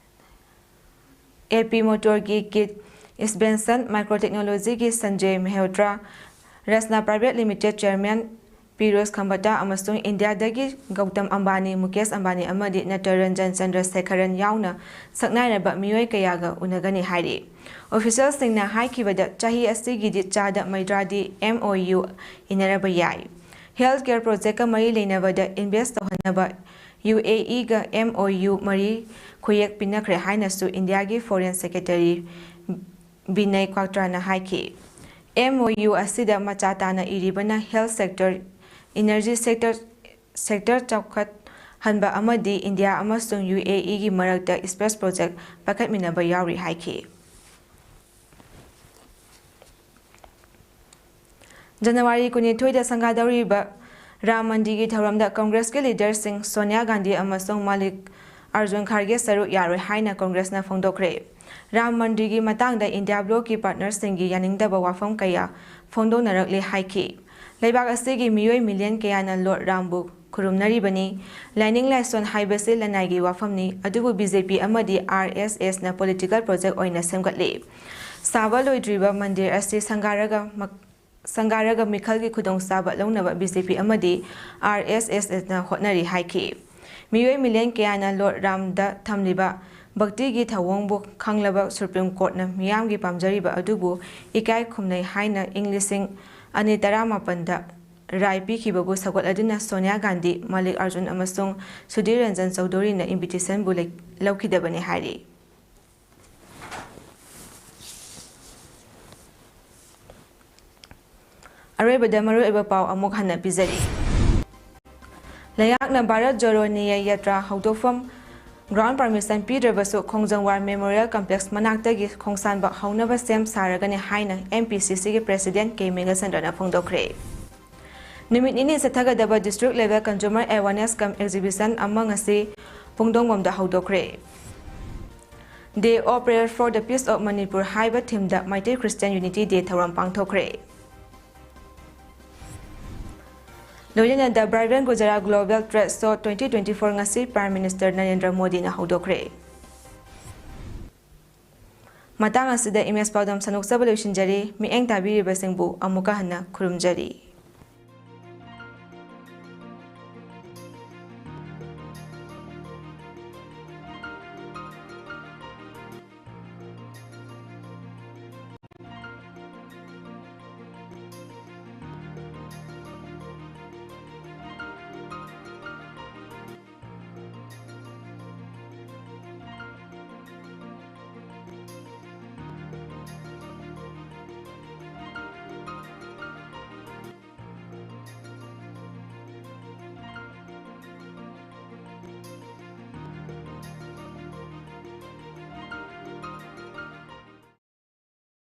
ꯑꯦ ꯄꯤ ꯃꯣꯇꯣꯔꯒꯤ ꯀꯤꯠ ꯏꯁꯕꯦꯟꯁꯟ, ꯃꯥꯏꯀ꯭ꯔꯣ ꯇꯦꯛꯅꯣꯂꯣꯖꯤꯒꯤ ꯁꯟꯖꯦ ꯃꯦꯍꯣꯇ꯭ꯔꯥ, ꯔꯁꯅꯥ ꯄ꯭ꯔꯥꯏꯚꯦꯠ ꯂꯤꯃꯤꯇꯦꯗ ꯆꯦꯌꯔꯃꯦꯟ ꯄꯤꯔꯣꯖ ꯈꯝꯕꯇꯥ ꯑꯃꯁꯨꯡ ꯏꯟꯗꯤꯌꯥꯗꯒꯤ ꯒꯧꯇꯝ ꯑꯝꯕꯥꯅꯤ, ꯃꯨꯀꯦꯁ ꯑꯝꯕꯥꯅꯤ ꯑꯃꯗꯤ ꯅꯇꯔꯟꯖꯟ ꯆꯟꯗ꯭ꯔꯁꯦꯈꯔꯟ ꯌꯥꯎꯅ ꯁꯛꯅꯥꯏꯔꯕ ꯃꯤꯑꯣꯏ ꯀꯌꯥꯒ ꯎꯅꯒꯅꯤ ꯍꯥꯏꯔꯤ꯫ ꯑꯣꯐꯤꯁꯤꯌꯦꯜꯁꯤꯡꯅ ꯍꯥꯏꯈꯤꯕꯗ ꯆꯍꯤ ꯑꯁꯤꯒꯤꯗꯤ ꯆꯥꯗ ꯃꯩꯗ꯭ꯔꯥꯗꯤ ꯑꯦꯝ ꯑꯣ ꯌꯨ ꯏꯟꯅꯔꯕ ꯌꯥꯏ꯫ ꯍꯦꯜꯊ ꯀꯦꯌꯔ ꯄ꯭ꯔꯣꯖꯦꯛꯀ ꯃꯔꯤ ꯂꯩꯅꯕꯗ ꯏꯟꯚꯦꯁ ꯇꯧꯍꯟꯅꯕ ꯌꯨ ꯑꯦ ꯏꯒ ꯑꯦꯝ ꯑꯣ ꯌꯨ ꯃꯔꯤ ꯈꯨꯌꯦꯛ ꯄꯤꯅꯈ꯭ꯔꯦ ꯍꯥꯏꯅꯁꯨ ꯏꯟꯗꯤꯌꯥꯒꯤ ꯐꯣꯔꯦꯟ ꯁꯦꯀ꯭ꯔꯦꯇꯔꯤ ꯕꯤꯅꯌ ꯀ꯭ꯋꯥꯇ꯭ꯔꯥꯅ ꯍꯥꯏꯈꯤ꯫ ꯑꯦꯝ ꯑꯣ ꯌꯨ ꯑꯁꯤꯗ ꯃꯆꯥ ꯇꯥꯅ ꯏꯔꯤꯕꯅ health sector, energy sector, sector ꯆꯥꯎꯈꯠꯍꯟꯕ ꯑꯃꯗꯤ ꯏꯟꯗꯤꯌꯥ ꯑꯃꯁꯨꯡ ꯌꯨ ꯑꯦ ꯏꯒꯤ ꯃꯔꯛꯇ ꯁ꯭ꯄꯦꯁ ꯄ꯭ꯔꯣꯖꯦꯛ ꯄꯥꯏꯈꯠꯃꯤꯟꯅꯕ ꯌꯥꯎꯔꯤ ꯍꯥꯏꯈꯤ꯫ ꯖꯅꯋꯥꯔꯤ ꯀꯨꯟꯅꯤꯊꯣꯏꯗ ꯁꯪꯒꯥꯗꯧꯔꯤꯕ ꯔꯥꯝ ꯃꯟꯗꯤꯔꯒꯤ ꯊꯧꯔꯝꯗ ꯀꯪꯒ꯭ꯔꯦꯁꯀꯤ ꯂꯤꯗꯔꯁꯤꯡ ꯁꯣꯅꯤꯌꯥ ꯒꯥꯟꯙꯤ ꯑꯃꯁꯨꯡ ꯃꯥꯂꯤꯛ ꯑꯔꯖꯨꯟ ꯈꯥꯔꯒꯦ ꯁꯔꯨꯛ ꯌꯥꯔꯣꯏ ꯍꯥꯏꯅ ꯀꯪꯒ꯭ꯔꯦꯁꯅ ꯐꯣꯡꯗꯣꯛꯈ꯭ꯔꯦ꯫ ꯔꯥꯝ ꯃꯟꯗꯤꯔꯒꯤ ꯃꯇꯥꯡꯗ ꯏꯟꯗꯤꯌꯥ ꯕ꯭ꯂꯣꯛꯀꯤ ꯄꯥꯔꯠꯅꯔꯁꯤꯡꯒꯤ ꯌꯥꯅꯤꯡꯗꯕ ꯋꯥꯐꯝ ꯀꯌꯥ ꯐꯣꯡꯗꯣꯛꯅꯔꯛꯂꯦ ꯍꯥꯏꯈꯤ꯫ ꯂꯩꯕꯥꯛ ꯑꯁꯤꯒꯤ ꯃꯤꯑꯣꯏ ꯃꯤꯂꯤꯌꯟ ꯀꯌꯥꯅ ꯂꯣꯔꯗ ꯔꯥꯝꯕꯨ ꯈꯨꯔꯨꯝꯅꯔꯤꯕꯅꯤ꯫ ꯂꯥꯏꯅꯤꯡ ꯂꯥꯏꯁꯣꯟ ꯍꯥꯏꯕꯁꯤ ꯂꯅꯥꯏꯒꯤ ꯋꯥꯐꯝꯅꯤ, ꯑꯗꯨꯕꯨ ꯕꯤ ꯖꯦ ꯄꯤ ꯑꯃꯗꯤ ꯑꯥꯔ ꯑꯦꯁ ꯑꯦꯁꯅ ꯄꯣꯂꯤꯇꯤꯀꯦꯜ ꯄ꯭ꯔꯣꯖꯦꯛ ꯑꯣꯏꯅ ꯁꯦꯝꯒꯠꯂꯤ꯫ ꯁꯥꯕ ꯂꯣꯏꯗ꯭ꯔꯤꯕ ꯃꯟꯗꯤꯔ ꯑꯁꯤ ꯁꯪꯒꯥꯔꯒ ꯃꯛ-, ꯁꯪꯒꯥꯔꯒ ꯃꯤꯈꯜꯒꯤ ꯈꯨꯗꯣꯡꯆꯥꯕ ꯂꯧꯅꯕ ꯕꯤ ꯖꯦ ꯄꯤ ꯑꯃꯗꯤ ꯑꯥꯔ ꯑꯦꯁ ꯑꯦꯁꯅ ꯍꯣꯠꯅꯔꯤ ꯍꯥꯏꯈꯤ꯫ ꯃꯤꯑꯣꯏ ꯃꯤꯂꯤꯌꯟ ꯀꯌꯥꯅ ꯂꯣꯔꯗ ꯔꯥꯝꯗ ꯊꯝꯂꯤꯕ ꯚꯛꯇꯤꯒꯤ ꯊꯧꯑꯣꯡꯕꯨ ꯈꯪꯂꯕ ꯁꯨꯄ꯭ꯔꯤꯝ ꯀꯣꯔꯠꯅ ꯃꯤꯌꯥꯝꯒꯤ ꯄꯥꯝꯖꯔꯤꯕ ꯑꯗꯨꯕꯨ ꯏꯀꯥꯏ ꯈꯨꯝꯅꯩ ꯍꯥꯏꯅ ꯏꯪ ꯂꯤꯁꯤꯡ ꯑꯅꯤ ꯇꯔꯥꯃꯥꯄꯟꯗ ꯔꯥꯏ ꯄꯤꯈꯤꯕꯕꯨ ꯁꯧꯒꯠꯂꯗꯨꯅ ꯁꯣꯅꯤꯌꯥ ꯒꯥꯟꯙꯤ, ꯃꯜꯂꯤꯛ ꯑꯔꯖꯨꯟ ꯑꯃꯁꯨꯡ ꯁꯨꯙꯤꯔ ꯔꯟꯖꯟ ꯆꯧꯙꯨꯔꯤꯅ invitation ꯕꯨ ꯂꯩ-, ꯂꯧꯈꯤꯗꯕꯅꯤ ꯍꯥꯏꯔꯤ꯫ ꯑꯔꯣꯏꯕꯗ ꯃꯔꯨꯑꯣꯏꯕ ꯄꯥꯎ ꯑꯃꯨꯛ ꯍꯟꯅ ꯄꯤꯖꯔꯤ꯫ ꯂꯩꯉꯥꯛꯅ ꯚꯥꯔꯠ ꯖꯣꯔꯣ ꯅ꯭ꯌꯥꯌ ꯌꯥꯇ꯭ꯔꯥ ꯍꯧꯗꯣꯛꯐꯝ ground permission ꯄꯤꯗ꯭ꯔꯕꯁꯨ ꯈꯣꯡꯖꯣꯝ War Memorial Complex ꯃꯅꯥꯛꯇꯒꯤ ꯈꯣꯡꯁꯥꯟꯕ ꯍꯧꯅꯕ ꯁꯦꯝ ꯁꯥꯔꯒꯅꯤ ꯍꯥꯏꯅ M P C C ꯒꯤ President ꯀꯦ ꯃꯦꯘꯆꯟꯗ꯭ꯔꯅ ꯐꯣꯡꯗꯣꯛꯈ꯭ꯔꯦ꯫ ꯅꯨꯃꯤꯠ ꯅꯤꯅꯤ ꯆꯠꯊꯒꯗꯕ District Level Consumer Awareness cum Exhibition ꯑꯃ ꯉꯁꯤ ꯄꯨꯡꯗꯣꯡꯕꯝꯗ ꯍꯧꯗꯣꯛꯈ꯭ꯔꯦ꯫ Day of Prayer for the Peace of Manipur ꯍꯥꯏꯕ theme ꯗ ꯃꯩꯇꯩ Christian Unity Day ꯊꯧꯔꯝ ꯄꯥꯡꯊꯣꯛꯈ꯭ꯔꯦ꯫ ꯂꯣꯏꯅꯅ The Vibrant Gujarat Global Trade Show twenty twenty-four ꯉꯁꯤ Prime Minister ꯅꯔꯦꯟꯗ꯭ꯔ ꯃꯣꯗꯤꯅ ꯍꯧꯗꯣꯛꯈ꯭ꯔꯦ꯫ ꯃꯇꯥꯡ ꯑꯁꯤꯗ ꯏꯃꯦꯖ ꯄꯥꯎꯗꯝ ꯁꯟꯗꯣꯛꯆꯕ ꯂꯣꯏꯁꯤꯟꯖꯔꯤ꯫ ꯃꯤꯠꯌꯦꯡ ꯇꯥꯕꯤꯔꯤꯕꯁꯤꯡꯕꯨ ꯑꯃꯨꯛꯀ ꯍꯟꯅ ꯈꯨꯔꯨꯝꯖꯔꯤ꯫